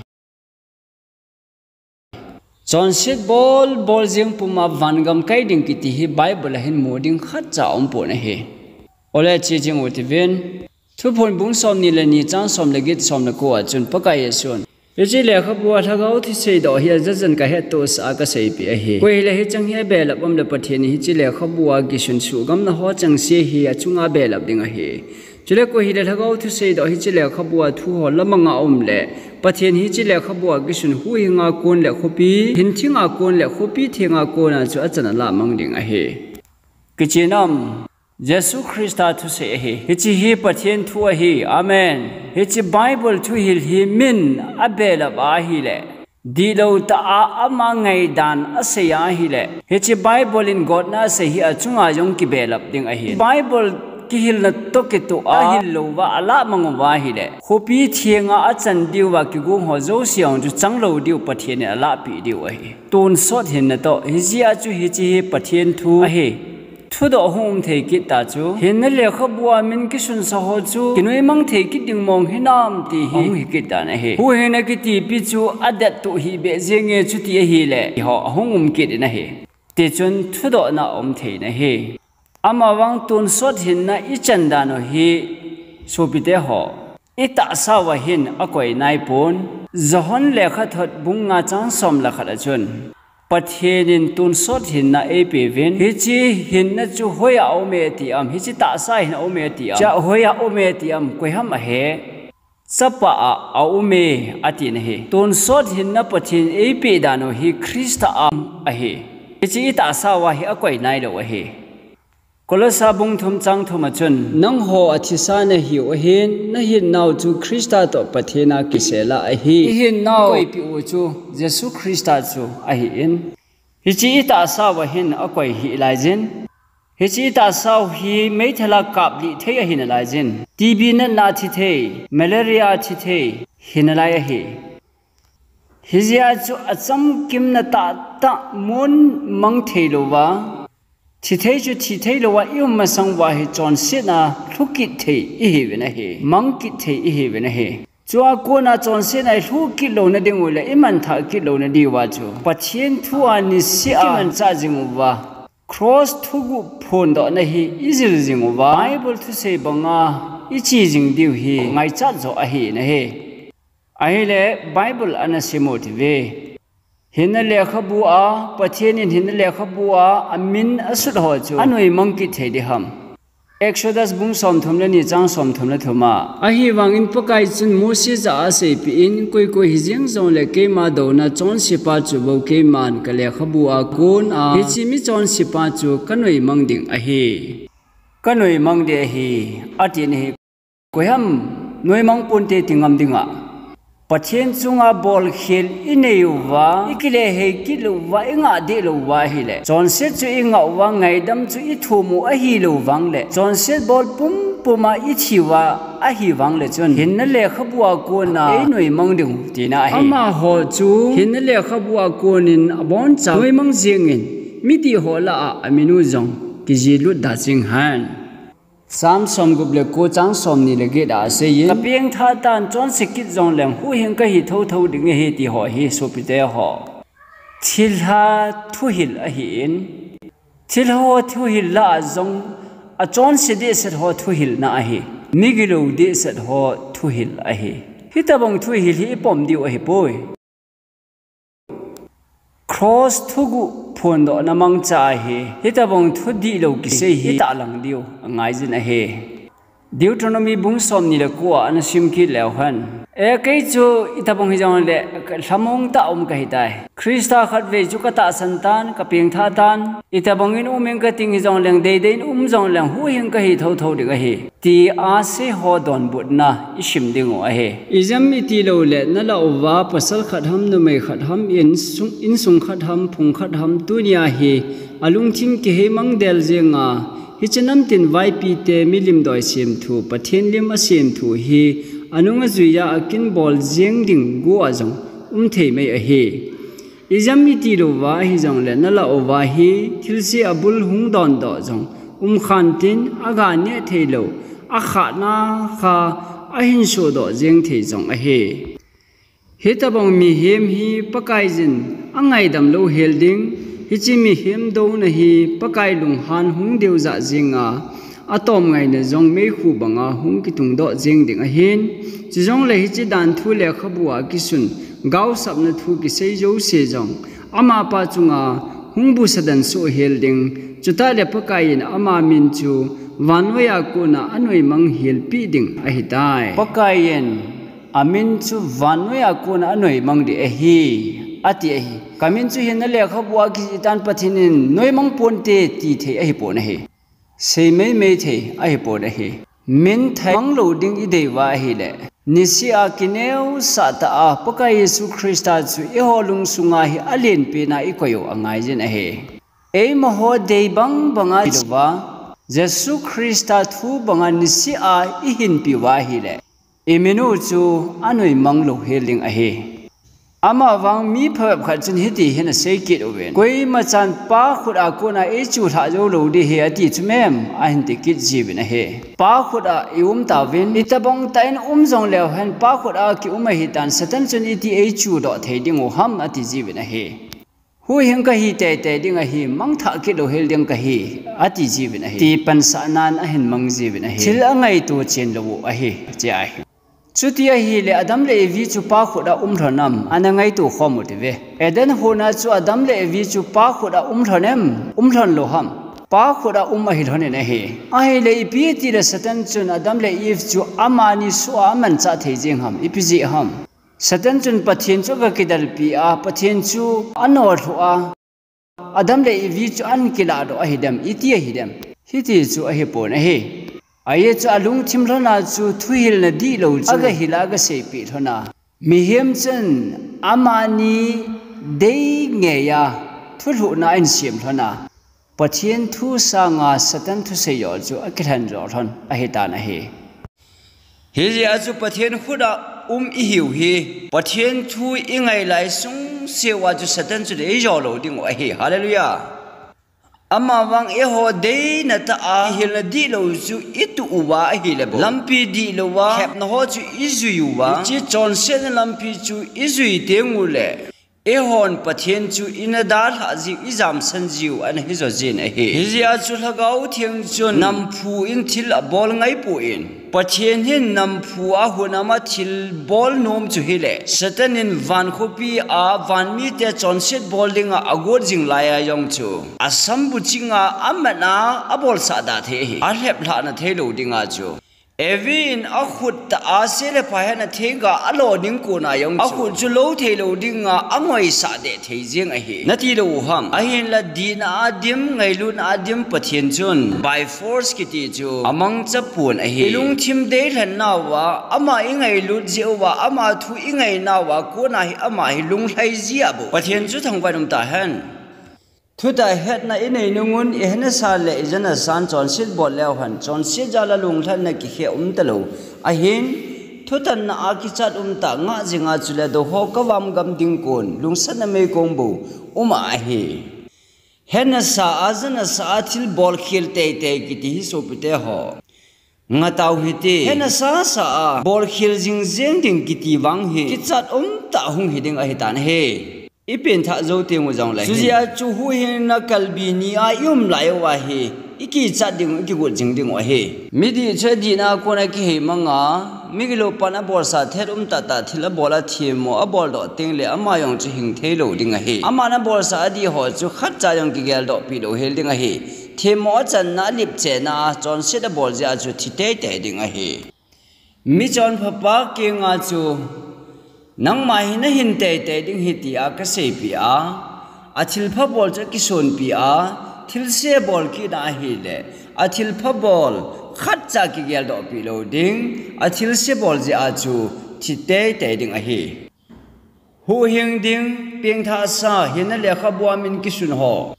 Chonset bol bol jeng puma vangam kai ding kiti hi Bible a hin mu ding khatcha aumpon ahi. Ole che jeng u tivin. Thuphon bung somni le ni chang som le get, som le ko a chun Pakai Jesun, hiche lekhabu a lhagao thusei doh hi ajajan kahettohsah a kaseipeh ahi. Koi hile hicheng hi abelap um le Pathen in hiche lekhabu a kisun suhgamna ho chengse hi achunga belap ding ahi. Chule koi hile lhagao thusei doh hiche lekhabu a thu ho lamang a um le, Pathen hiche lekhabu a kisun huhhing a kon le khopi, hinthing a kon le khopi theng a kon a chu achan alah mang ding ahi. Kichen am, Jesu Christa thusei ahi. Hiche hi Pathen thu ahi. Amen. Hiche Bible thuhil hi min abelap ahile, dihlou tah a ama ngaidan asei ahile, hiche Bible in gotna asei hi achunga jong kibelap ding ahi. Bible kihilna toh kitoh a ahil louva alah mang uva ahile, khopi theng a achan diuva kigong ho jouse jong chu chang lou diu Pathen in alahpeh diu ahi. Tonsot hinna toh, hijeh a chu hiche hi Pathen thu ahi. Thudoh hung um thei kit ta chu, hinna lekhabu a min kisunsa ho chu kinoimang thei kit ding mong hinam ti hi ahung hi kit tan ahi. Huhhingna kitipi chu adettah hih beh jenge chuti ahile, ti ho ahung um kit in ahi. Tichun thudohna aum thei in ahi. Amavang tonsot hinna ichan dan u hi, sopite ho, itahsa uva hin akoi naipon. Johan lekhathot bung nga chang som le khat a chun, Pathen in tonsot hinna eipeuvin, hiche hinna chu hoiya aume ti am, hiche tahsa hin aume ti am, hiche hoiya aume ti am, koiham ahe? Chapa a aume, atin ahi. Tonsot hinna Pathen in eipeh dan u hi Christa a ahi. Hiche itahsa uva hi akoi nailou ahi. Kolosa bung thum chang thum a chun, nangho athisa nahiu ahin, nahinnau chu Christa toh Pathen a kisel a ahi. Ihinnau koipeh u chu Jesu Christa chu ahin, hiche itahsa uva hin akoi hih laijin. Hiche itahsa u hi meithal a kaplih thei ahi nalaijin. T B natna a thi thei, malaria a thi thei hi nalai ahi. Hijeh a chu achamkimna tahtah mon mang theilouva, thi thei chu thi theilouva ium masang uva hi chonsetna lhu kit thei ihiuvin ahi, mang kit thei ihiuvin ahi. Chua kona chonsetna ilhu kit louna ding u le imanthah kit louna diuva chu Pathen thu a niseh a ikimanchah jing uva, cross thuguh phondohna hi ijil jing uva, Bible thusei banga iche jing diu hi ngaichat joh ahi in ahi. Ahile Bible ana sim u tive. Hinna lekhabu a, Pathen in hinna lekhabu a amin asut ho chu anoimang kit thei diham? Exodus bung somthum le ni chang somthum le thum a, ahivangin Pakai chun Mose jah a aseipeh in, koi koi hijeng jongle keima douna chonsepa chu bou keiman kalekhabu a kona hiche mi chonsepa chu kanoimang ding ahi. Kanoimang ding ahi, atin ahi. Koiham noimang ponte ti ngam dinga? Pathen chunga bolkhel inei uva, ikilehei kit lou uva, ingah deh lou uva ahile, chonset chu ingah uva, ngaidam chu ithum u ahilou vangle, chonset bol pumpum a ithi uva ahi vangle chun, hinna lekhabu a kona einoimang ding u tina ahi. Amaho chu hinna lekhabu a konin aboncha noimang jengin, midih ho lah a amin u jong kijilut da jing hen. Sam somgup le ko chang somni le get a aseiyin, kapengthah tan, chonse kit jongleng huhhing kahi thotho ding ahi ti ho hi sopite ho, thilha thuhil ahin, thilha ho thuhil lah a jong achonse dehset ho thuhilna ahi, migilou dehset ho thuhil ahi. Hitobang thuhil hi ipom diu ahipoi. Cross thuguh phondohna mangcha ahi. Hitobang thu dihlou kisei hi itahlang diu angaijin ahi. Deuteronomy bung somni le ko a ana sim kit leu hen. E, kei chu itobang hijongle lhamong tah um kahitai. Christa khatvei chu katahsan tan, kapengthah tan. Itobangin um ing kating hijongleng, deidei in um jongleng, huhhing kahi thotho ding ahi, tia seiho donbutna isim diu ahi. Ijeh iti loule, nalah uva pasal khat ham, numei khat ham, insung, insung khat ham, phung khat ham, tunia hi alungthim kiheimang del jenga, hiche namtin vaipite milim doi semthu, Pathen lim asemthu hi anung ajuiya akinbol jeng ding go a jong umthei mai ahi. Ijeh iti louva hijongle, nalah uva hi thilse abul hung dondoh jong umkhan tin, aga neh theilou, akhahna kha ahin sohdoh jeng thei jong ahi. Hitobang mihem hi Pakaiyin angaidam louhel ding, hiche mihem douna hi Pakai lunghan hung deujah jenga, atomngaina jong meikhu banga hung kitungdoh jeng ding ahin. Chujongle hiche danthu lekhabua kisun, gaosapna thu kisei jouse jong, amapa chunga hung busadan sohhel ding, chutahle Pakaiyin ama min chu vannoiya kona anoimang helpeh ding ahitai. Pakaiyin amin chu vannoiya kona anoimang ding ahi, ati ahi. Kamin chu hinna lekhabua kijihtan Pathen in noimang ponte tithei ahipon ahi. Seimeimei thei ahipon ahi. Minthang manglou ding ideiuva ahile, niseh a kineosah tah a Pakai Jesu Christa chu eiho lungsunga hi alenpena ikoi u angaijin ahi. Eimaho dei bang banga ilouva, Jesu Christa thu banga niseh a ihinpiuva ahile, iminu chu anoimang louhel ding ahi. Amavang mi phabep khat chun hiti hin asei kit uvin, koimachan Pa khut a kona eichu lhah joulou ding ahi ati chu mem, ahin tikit jiuvin ahi. Pa khut a ium tauvin, itobang tah in um jongleu hen, Pa khut a kium ahitan, Satan chun iti eichudoh thei diu ham ati jiuvin ahi. Huhhing kahi teitei ding ahi, mangthah kit louhel ding kahi, ati jiuvin ahi. Ti pansahnan ahin mang jiuvin ahi. Thil angaito chen lou u ahi, ti ahi. Chuti ahile Adam le Evi chu Pa khut a um lhon am, ana ngaito khom u tive. Eden hon a chu Adam le Evi chu Pa khut a um lhon em, um lhon lou ham? Pa khut a um ahi lhonin ahi. Ahile ipi tile Satan chun Adam le Eve chu amani soh a amanchah thei jeng ham, ipi jeh ham? Satan chun Pathen chu aga kidalpi a, Pathen chu anohlhuh a, Adam le Evi chu ahin kilahdoh ahidem, iti ahidem? Hiti chu ahipon ahi. Ajeh chu alungthim lhona chu thuhilna dihlou chu aga hil a aga seipeh lhona, mihem chun amani dei ngeiya thulhuhna ahin sem lhona, Pathen thu sanga Satan thusei jo chu akilhen jo lhon ahitan ahi. Hijeh a chu Pathen khut a um ihiu hi, Pathen thu ingai lai sungseuva chu Satan chun eijou lou diu ahi. Hallelujah. Amavang eiho deina tah a, ihilna dihlou chu ituh uva ahile bou, lampi dihlouva lhepna ho chu ijui uva, hiche chonsetna lampi chu ijui tengule, eihon Pathen chu ina dalhah jiu, ijamsan jiu ana hijo jin ahi. Hijeh a chu Lhagao Theng chun namphu in thil abol ngaipon, Pathen hin namphu a hunam a thil bol nom chu hile, Satan in van khopi a van mite chonset bol dinga agot jing laiya jong chu, asambuchinga amat a abolsah da thei ahi. Alhep lhahna theilou dinga chu, Evi in akhut tah a se le pha hetna theiga alo ding kona jong chu, akhut chu lou theilou dinga angoisah deh thei jeng ahi. Nati lou u ham? Ahinla dihna a dim, ngailutna a dim Pathen chun by force kiti chu amangcha pon ahi. Ilungthim deilhen nauva, ama ingailut jeh uva, ama thu ingai nauva kona hi ama hi lunglhai jia bou Pathen chu thangvah in um tahen. Thutah hetna inei nungun, ihetna sa le ijana san chonset bol leu hen, chonset jal a lunglhaina kikhe um talou ahin, thutanna a kichat umtah ngah jinga chule doho kavam gam ding kon lungsatna meikong bou um ahi. Hetna sa a, jana sa a thil bolkhel teitei kiti hi sopite ho, ngatau hite. Hetna sasa a bolkhel jingjeng ding kiti vang hi kichat umtah hung hiding ahitan ahi. Ipengthah jou teng u jongle hin, chujeh a chu huhhingna kalbi ni a ium lai uva hi ikichat ding, ikigot jing ding u ahi. Midih chu adihna a kona kihei manga, migilou pan abolsa thet um tahtah thil abol a themmo aboldoh tengle ama jong chu hing theilou ding ahi. Aman abolsa adih ho chu khatcha jong kigeldoh pi louhel ding ahi. Themmo achanna alipchena a chonset abol jeh a chu thi teitei ding ahi. Michonphapa kinga chu, nangma hi nahin teitei ding ahi tia kaseipeh a, athilpha bol chu akisonpeh a, thilse bol kit ahile, athilpha bol khatcha kigeldoh pi lou ding, athilse bol jeh a chu thi teitei ding ahi. Huhhing ding, pengthahsa, hinna lekhabu a min kisun ho,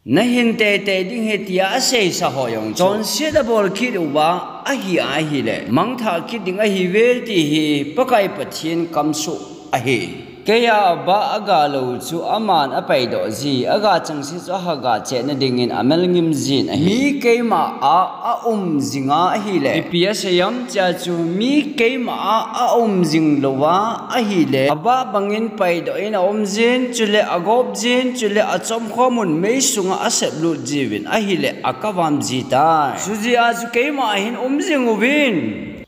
nahin teitei ding ahi tia aseisa ho jong chu chonset abol kit uva ahi ahile, mangthah kit ding ahiuve ti hi Pakai Pathen kamsoh ahi. Keija abah agalou chu aman apaidoh ji, aga chengse chu ahaga chehna dingin amelngim jin ahi. Mi keima a aum jinga ahile, ipi asei em tia chu, mi keima a aum jing louva ahile, abah bangin paidoh in aum jin, chule agop jin, chule achomkhom un mei sunga aseplut jiuvin ahile, akavam jitai. Chujeh a chu keima a hin um jing uvin,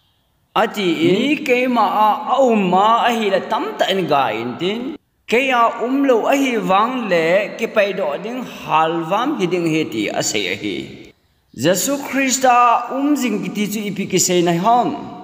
atin, mi keima a aum a ahile tamtah in ga intin, keija umlou ahi vangle kipaidoh ding halvam hiding ahi ti asei ahi. Jesu Christa um jing kiti chu ipi kiseina ham?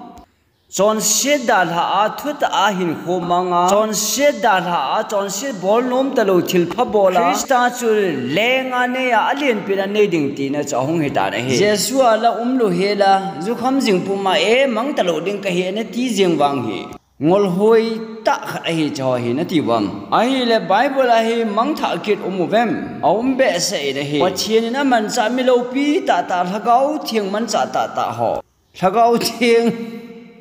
Chonset dalha a thutah a hinkho manga, chonset dalha a chonset bol nom talou thilpha bol a, Christa chu lenga neiya alenpen a nei ding tina chu ahung hitan ahi. Jesu a la umlou hela, jukham jing puma e mang talou ding kahi nati jeng vang hi, ngolhoi tah khat ahi chu hi nati uvam? Ahile Bible a hi mangthah kit um uvem? Aum behseh in ahi. Pathen in amanchah mi loupi tahtah, Lhagao Theng manchah tahtah ho, Lhagao Theng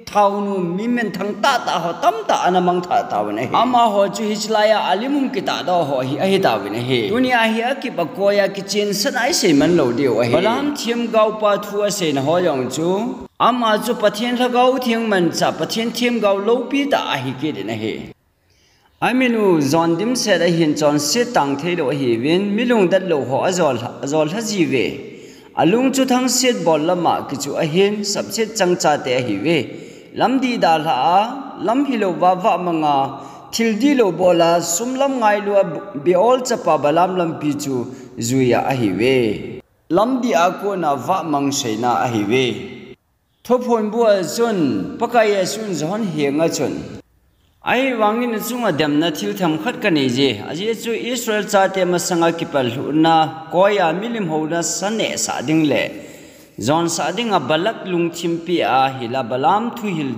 thaonu mi minthang tahtah ho tamtah ana mangthah tauvin ahi. Amaho chu hichelai a alim hung kitahdoh ho hi ahitauvin ahi. Tunia hi akip akoi a kichensahna iseiman lou diu ahi. Balaam themgaopa thu aseina ho jong chu, ama chu Pathen Lhagao Theng manchah, Pathen themgao loupi tah ahi kit in ahi. Amin u jon dimset ahin chonset tang theilou ahiuvin, mi lungdet lou ho ajol, ajol lha jiuve. Alung chu thangset bol lama kichuh ahin, sapset changchate ahiuve. Lamdih dalha a, lam hilouva vah manga, thil dihlou bol a, sum lam ngailu a, Beor chapa Balaam lampi chu juiya ahiuve. Lamdih a kona vah mang seina ahiuve. Thuphonbu a chun, Pakai Jesun John henga chun, ahivangin achunga demna thil themkhat kanei je, ajeh chu Israel chate masanga kipallhuhna, koiya milim houna sa nehsah ding le jonsah dinga Balak lungthimpi a hila Balaam thuhil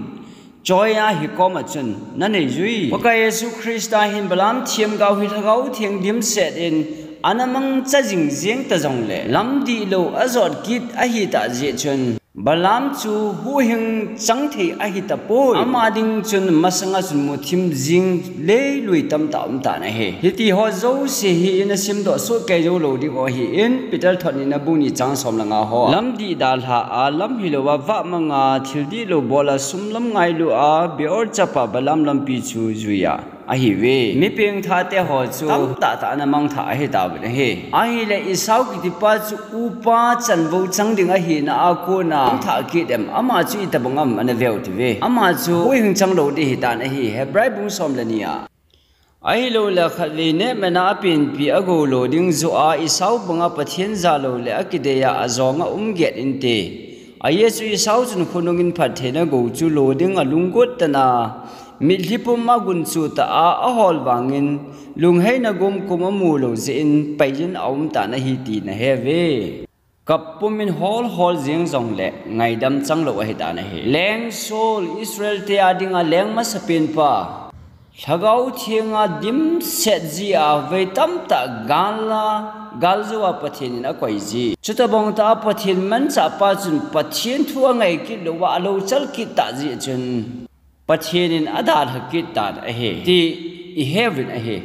choiya hikoma chun nanei jui. Pakai Jesu Christa hin Balaam themgao hi Lhagao Theng dimset in ana mangcha jingjeng ta jongle, lamdihlou ajot kit ahitah jeh chun, Balaam chu huhhing chang thei ahitapoi. Ama ding chun masanga chun muthim jing leilui tamtah umtan ahi. Hitiho jouse hi ina simdoh sohkei joulou ding u ahin, Peter thot nina bung ni chang som le nga ho. Lamdih dalha a, lam hilouva vah manga, thil dihlou bol a, sum lam ngailu a, Beor chapa Balaam lampi chu juiya ahiuve. Mi pengthahte ho chu tamtah tah ana mangthah ahitauvin ahi. Ahile Esau kitipa chu upa chanvou chang ding ahina a kona mangthah kit em, ama chu itobang ham ana veu tiuve. Ama chu huhhing changlou ding ahitan ahi, Hebrai bung som le ni a. Ahilouleh khatvei nehmana apenpi agou lo ding joh a Esau banga Pathen jalou le akidei a ajonga um get inte. Ajeh chu Esau chun khonungin phattheina gou chu lo dinga lunggot tana, mitlhi puma gunchu tah a ahol vangin, lungheina gomkom amu lou jeh in paiyin aumtan ahi ti naheuve. Kap pumin holhol jeng jongle ngaidam changlou ahitan ahi. Leng Saul, Israelte a dinga leng masapenpa, Lhagao Thenga dimset jia vei tamtah galla, galjou a Pathen in akoiji. Chutabang tah a Pathen manchahpa chun Pathen thu angai kit louva alouchal kit tah jeh chun Pathen in adalha kit tan ahi ti iheuvin ahi.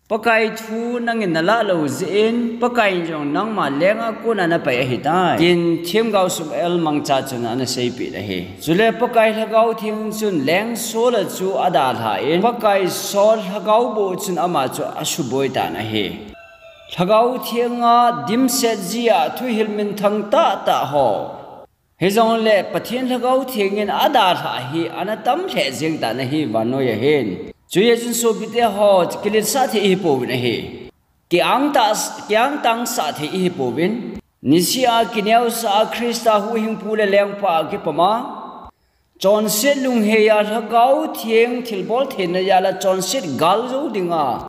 Pakai thu nangin nalah lou jeh in, Pakai in jong nangma lenga kona napai ahitai, tin themgao Samuel mangcha chun ana seipeh ahi. Chule Pakai Lhagao Theng chun leng Saul a chu adalhan, Pakai Saul lhagao boh chun ama chu asuboi tan ahi. Lhagao Theng a dimset jia thuhil minthang tahtah ho, hijongle Pathen Lhagao Theng in adalhah hi ana tam lheh jeng tan ahi vannoi a hin. Chuti chun sopite ho, kiletsah thei ihi pouvin ahi. Kiangtah, kiangtangsah thei ihi pouvin. Niseh a kineosah a Christa huhhingpu le lengpa a kipom a, chonset lunghei a Lhagao Theng thilbol theina jal a chonset galjou dinga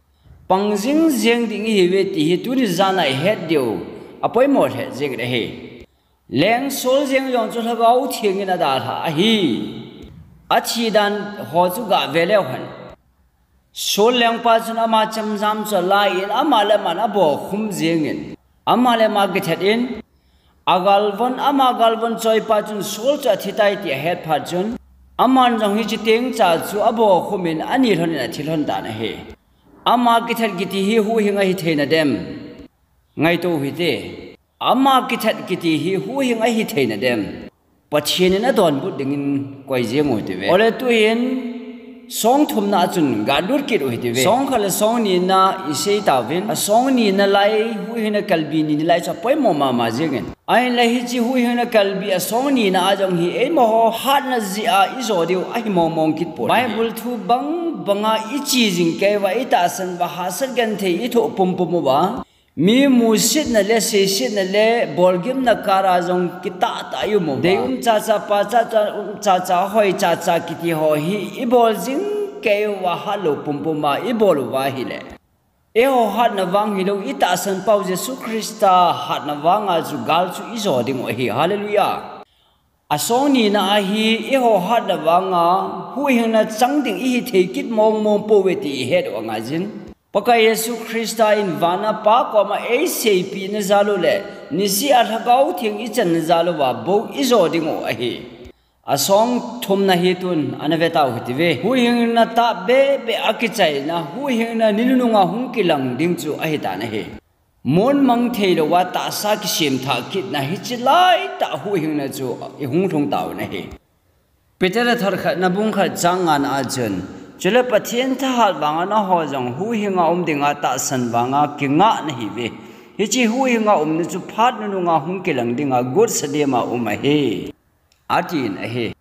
pang jingjeng ding ihiuve ti hi tuni jan a ihet diu apoimo lheh jeng ahi. Leng Saul jeng jong chu Lhagao Theng in adalhah ahi. Athi dan ho chu gave leu hen. Saul lengpa chun ama chemjam chu alai in, ama le aman abokhum jeng in, ama le ama kithat in, agalvon, ama galvon choipa chun Saul chu athitai ti ahet phat chun, aman jong hiche teng cha chu abokhum in, ani lhon in athi lhon tan ahi. Ama kithat kiti hi huhhing ahi thei nadem? Ngaito hite. Ama kithat kiti hi huhhing ahi thei nadem? Pathen in adonbut dingin koi jeng u hite ve. Ole tuhin song thumna a chun galut kit u hite ve. Song khat le song nina isei tauvin, asong nina lai, huhhingna kalbi nina lai chu apoimo mama jeng in. Ahinla hiche huhhingna kalbi asong nina a jong hi eimaho hatna jeh a ijo diu ahi mongmong kit poi. Bible thu bang banga iche jing kei uva, itahsan uva, hahsat genthei ithoh pumpum uva, mi musetna le seisetna le bolgimna kar a jong kitahtah i um uva, dei um chacha, pa chacha, um chacha, hoi chacha kiti ho hi ibol jing kei uva, hatlou pumpum a ibol uva ahile, eiho hatna vang hilou, itahsan pau Jesu Christa hatna vanga chu gal chu ijo ding u ahi. Hallelujah. Asong nina a hi eiho hatna vanga huhhingna chang ding ihi thei kit mongmong pouve ti ihet u angaijin. Pakai Jesu Christa in van a Pa koma eiseipehna jal u le niseh a Lhagao Theng ichanna jal uva bou ijo ding u ahi. Asong thumna hi tun ana ve tau hite ve. Huhhingna tahbeh beh a kichaina, huhhingna ni nunung a hung kilang ding chu ahitan ahi. Monmang theilouva tahsa kisemthah kitna hiche laitah huhhingna chu ihung lhung tauvin ahi. Peter a thot khatna bung khat chang ngana a chun, chule Pathen thahat vanga nangho jong huhhinga um dinga tahsan vanga kingah nahiuve. Hiche huhhinga umna chu phat nununga hung kilang dinga gotsa dema um ahi, atin ahi.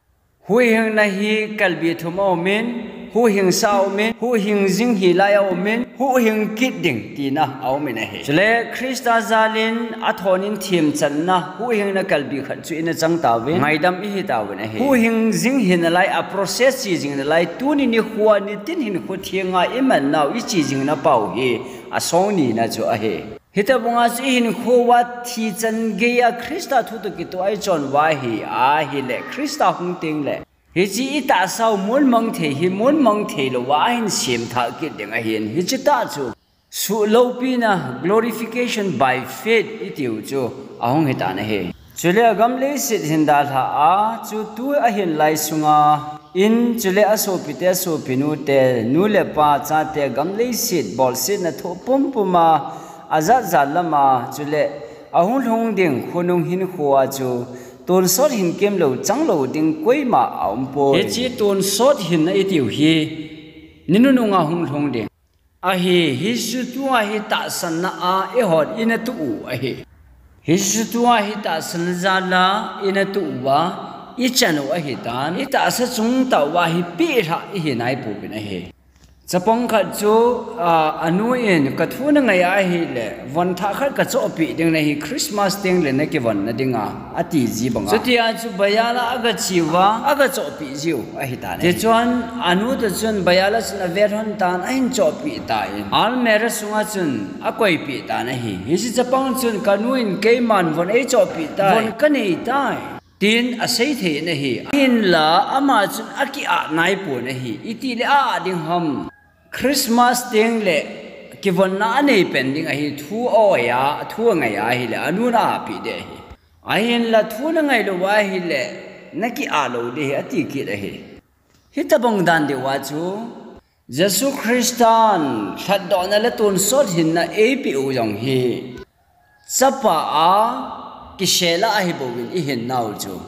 Huhhingna hi kalbi thum aumin, huhhingsa aumin, huhhing jing hilai aumin, huhhing kit ding tina aumin ahi. Chule Christa jalin athonin themchanna huhhingna kalbi khat chu ina chang tauvin, ngaidam ihi tauvin ahi. Huhhing jing hinalai, a process che jingnalai, tuni nikhoa nitin hinkho thenga imannau iche jingna pau hi asong nina chu ahi. Hitobanga chu ihinkho uva thi chan geiya Christa thu toh kitoh a ichon uva ahi, ahile Christa hung tengle hiche itahsau monmang thei hi monmang theilouva ahin semthah kit ding ahin, hiche tah chu suhloupina, glorification by faith itiu chu ahung hitan ahi. Chule agam leiset hin dalhah a chu tu ahin lai sunga in, chule asopite, asopinute, nu le pa, chate, gam leiset bolsetna thoh pumpuma ajat jat lama chule ahung lhung ding khonung hinkhoa chu tonsot hin kemlou changlou ding koima aumpoi. Hiche tonsot hinna itiu hi ni nununga hung lhung ding ahi. Hiche tua hi tahsanna a eihon ina tuh u ahi. Hiche tua hi tahsanna jala ina tuh uva ichan u ahitan, itahsa chungtah uva hi pehlhah ihi naipouvin ahi. Chapang khat chu, a, anu in, kathu nangai ahile von thah khat kachohpeh ding nahi, Christmas tengle nakivonna dinga, atiji banga. Chutia chu bazar a agache uva, agachohpeh jiu ahitan ahi. Tichuan anu toh chun bazar a chun avelhon tan, ahin chohpeh tan, almirah sunga chun akoipeh tan ahi. Hiche chapang chun, kanu in keiman von eichohpeh tai, von kanei tai, tin asei thei in ahi. Ahinla ama chun aki-ah naipon ahi. Itile a-ah ding ham? Christmas tengle kivonna aneipen ding ahi, thu a-oi a, thu angai ahile anun a-ahpeh ding ahi. Ahinla thu nangailou ahile naki-ah lou ding ahi, ati kit ahi. Hitobang dan deuva chu Jesu Christan lhatdohna le tonsot hinna eipeh u jong hi chapa a kisel a ahibouvin ihinnau chu.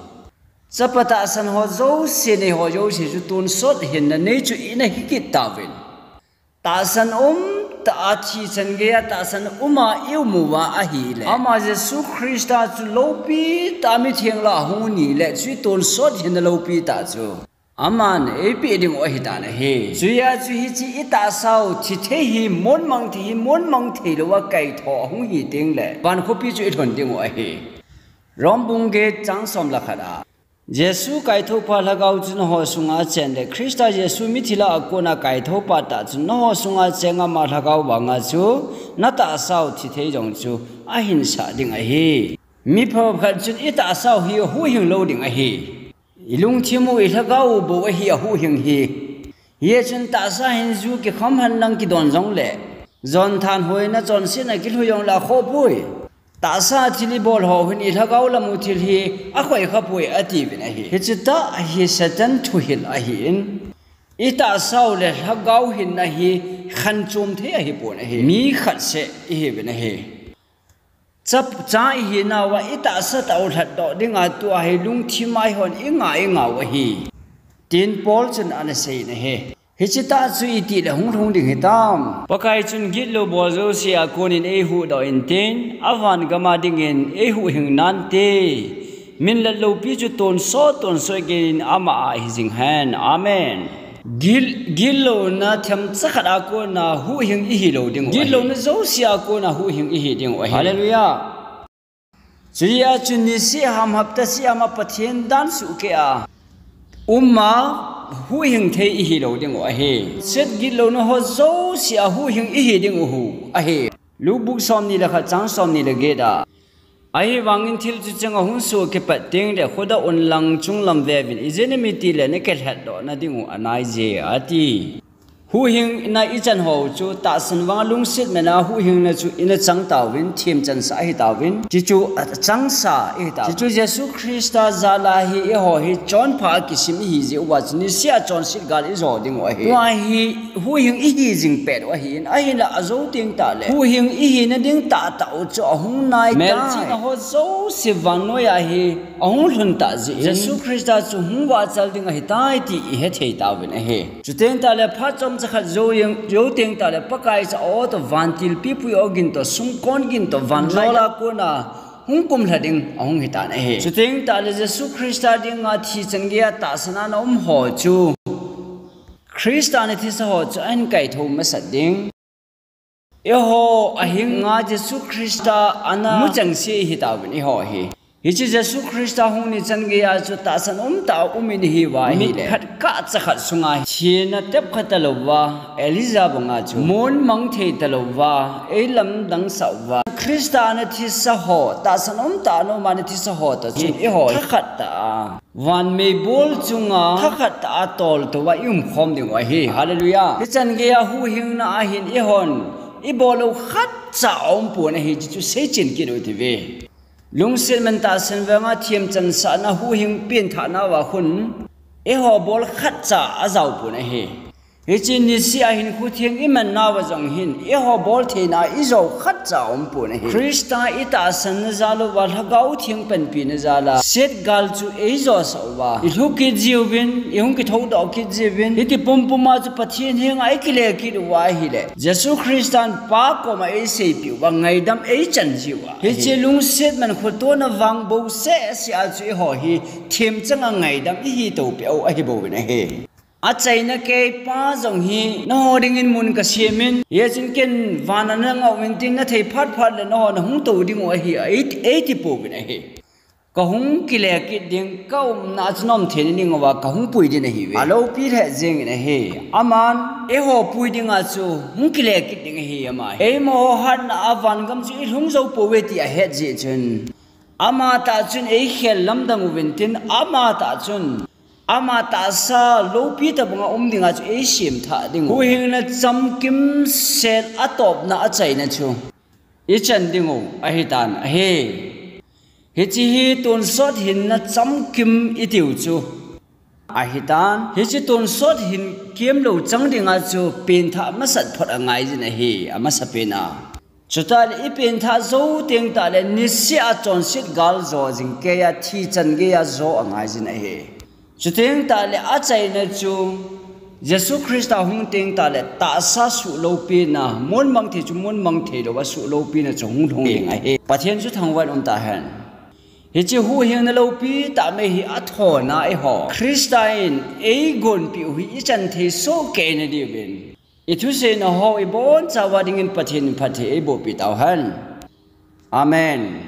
Chapa tahsan ho jouse, neiho jouse chu tonsot hinna nei chu ina hikit tauvin, tahsan um tah a thi chan geiya tahsan uma i um uva ahile, ama Jesu Christa chu loupi tah a mitheng lah a hung nile, chu i tonsot hinna loupi tah chu aman eipeh ding u ahitan ahi. Chuia chu hiche i tahsau thi thei hi, monmang thei hi, monmang thei louva kaitho ahung hi tengle, van khopi chu i lhon ding u ahi. Rom bung get chang som le khat a, Jesu kaithopha Lhagao chu nangho sunga achen le, Christa Jesu mithi lah a kona kaithopha tah chu nangho sunga acheng ama Lhagao vanga chu na tahsau thi thei jong chu ahinsah ding ahi. Mi phabep khat chun i tahsau hi huhhing lou ding ahi. I lungthim u, i lhagao u bou ahi ahuhhing hi. Hijeh chun tahsa hin ju kikham henlang kidon jongle, jonthanhoina chonsetna kilhu jongle akhohpoi. Tahsa thil i bol ho hin i lhagao lam u thil hi akhoi khapoi atiuvin ahi. Hiche tah hi Satan thuhil ahin, i tahsau le lhagao hinna hi khanchom thei ahipon ahi. Mi khat seh ihiuvin ahi. Chap, cha ihinauva i tahsa tah u lhatdoh dinga tua hi lungthima eihon i nga i ngau ahi, tin Paul chun ana seiyin ahi. Hiche tah chu itile hung lhung ding hitam? Pakai chun gitlou bol jousea konin eihuhdoh intin, avan gama dingin eihuhhing nante. Minlet loupi chu tonsot tonsot geiyin ama a hijing hen. Amen. Gil, gillouna themcha khat a kona huhhing ihi lou ding u ahi. Gillouna jousea kona huhhing ihi ding u ahi. Hallelujah. Chuhia chu niseh ham hapta seh hama Pathen dan suhkeh a uma huhhing thei ihi lou ding u ahi. Set gitlouna ho jousea huhhing ihi ding u ahi. Luke bung somni le khat chang somni le get a, ahivangin thil chu cheng ahung soh kipat tengle khodah unlang chunglam veuvin, ijeh inem itile nakilhatdohna ding u anaije ati. Huhhingna ichan ho chu tahsan vanga lungset mena huhhingna chu ina chang tauvin, themchansah ahitauvin, chuchu achangsah ihitau. Chuchu Jesu Christa jala hi eiho hi chonpha a kisim ihijeh uva chu niseh a chonset gal ijo ding u ahi. Tua hi huhhing ihi jing pet u ahin, ahinla ajou teng tahle huhhing ihina ding tahtah u chu ahung naitai. Melchihna ho jouse vannoiya hi ahung lhun tah jeh in Jesu Christa chu hung vahchal ding ahitai ti ihethei tauvin ahi. Chuteng tahle phat chomcha khat jou teng tahle Pakai chu a-o toh vantil pipui o gin toh sumkon gin toh vanlaijol a kona hung kumlha ding ahung hitan ahi. Chuteng tahle Jesu Christa dinga thi chan geiya tahsan a na um ho chu Christa ana thisa ho chu ahin kaitho masat ding. Eiho ahinga Jesu Christa ana muchengse ihitauvin eiho hi. Hiche Jesu Christa hung ni chan geiya chu tahsan umtah a umin ihiuva ahile, mit khat kah cha khat sunga thina tepkha talouva Elijah banga chu, mon mang thei talouva eilamdangsah uva, Christa ana thisa ho, tahsan umtah a na uma ana thisa ho toh chun eiho hi thakhat tah a van meibol chunga thakhat tah a toltouva i umkhom ding u ahi. Hallelujah. Hichan geiya huhhingna ahin eihon ibol u khatcha aumpon ahi, chuchu seichen kit u hite. Lungset man tahsan vanga themchansahna huhhing pengthahnauva khun eiho bol khatcha ajaopon ahi. Hiche niseh a hinkho theng imannauva jong hin eiho bol theina a ijou khatcha aumpon ahi. Christa itahsanna jal uva, Lhagao Theng panpina jal a set gal chu eijosah uva ilhu kit jiuvin, ihung kithoudoh kit jiuvin, hiti pumpuma chu Pathen henga ikile kit uva ahile, Jesu Christan Pa koma eiseipeh uva ngaidam eichan jiuva, hiche lungset man khotona vang bouseh seh a chu eiho hi themchanga ngaidam ihi toupeh u ahibouvin ahi. Achaina keipa jong hi nangho dingin mun kasemin, hichun ken vana nangah uvin tin nathei phatphat le nangho nahung tou dingu ahi, eitipouvin ahi. Kahung kile kit ding, kaumna a chu naum thei nading uva kahung pui ding ahiuve. Aloupi lheh jengin ahi. Aman eiho pui dinga chu hung kile kit ding ahi ama hi. Eimaho hatna a vangam chu ilhung joupouve ti ahet jeh chun, amatah chun eikhel lamdang uvin tin, amatah chun ama tahsa loupi tobanga um dinga chu eisemthah dingu, huhhingna chamkim sel a topna achaina chu ichan dingu ahitan ahi. Hiche hi tonsot hinna chamkim itiu chu ahitan. Hiche tonsot hin kemlou chang dinga chu penthah masat phot angaijin ahi, amasapena. Chutah le ipengthah jou tengtah le niseh a chonset gal jo jing keiya thichan geiya jo angaijin ahi. Chutengtah le achaina chu Jesu Christa hung teng tah le tahsa suhloupina, mun mang thei chu mun mang thei louva suhloupina chu hung lhung ding ahi. Pathen chu thangvah in um tahen. Hiche huhhingna loupi tah mai hi athona eiho Christa in eigonpeh u hi ichan thei soh kei nadiuvin, ithuseina ho ibonchauva dingin Pathen in phatthei eibohpeh tauhen. Amen.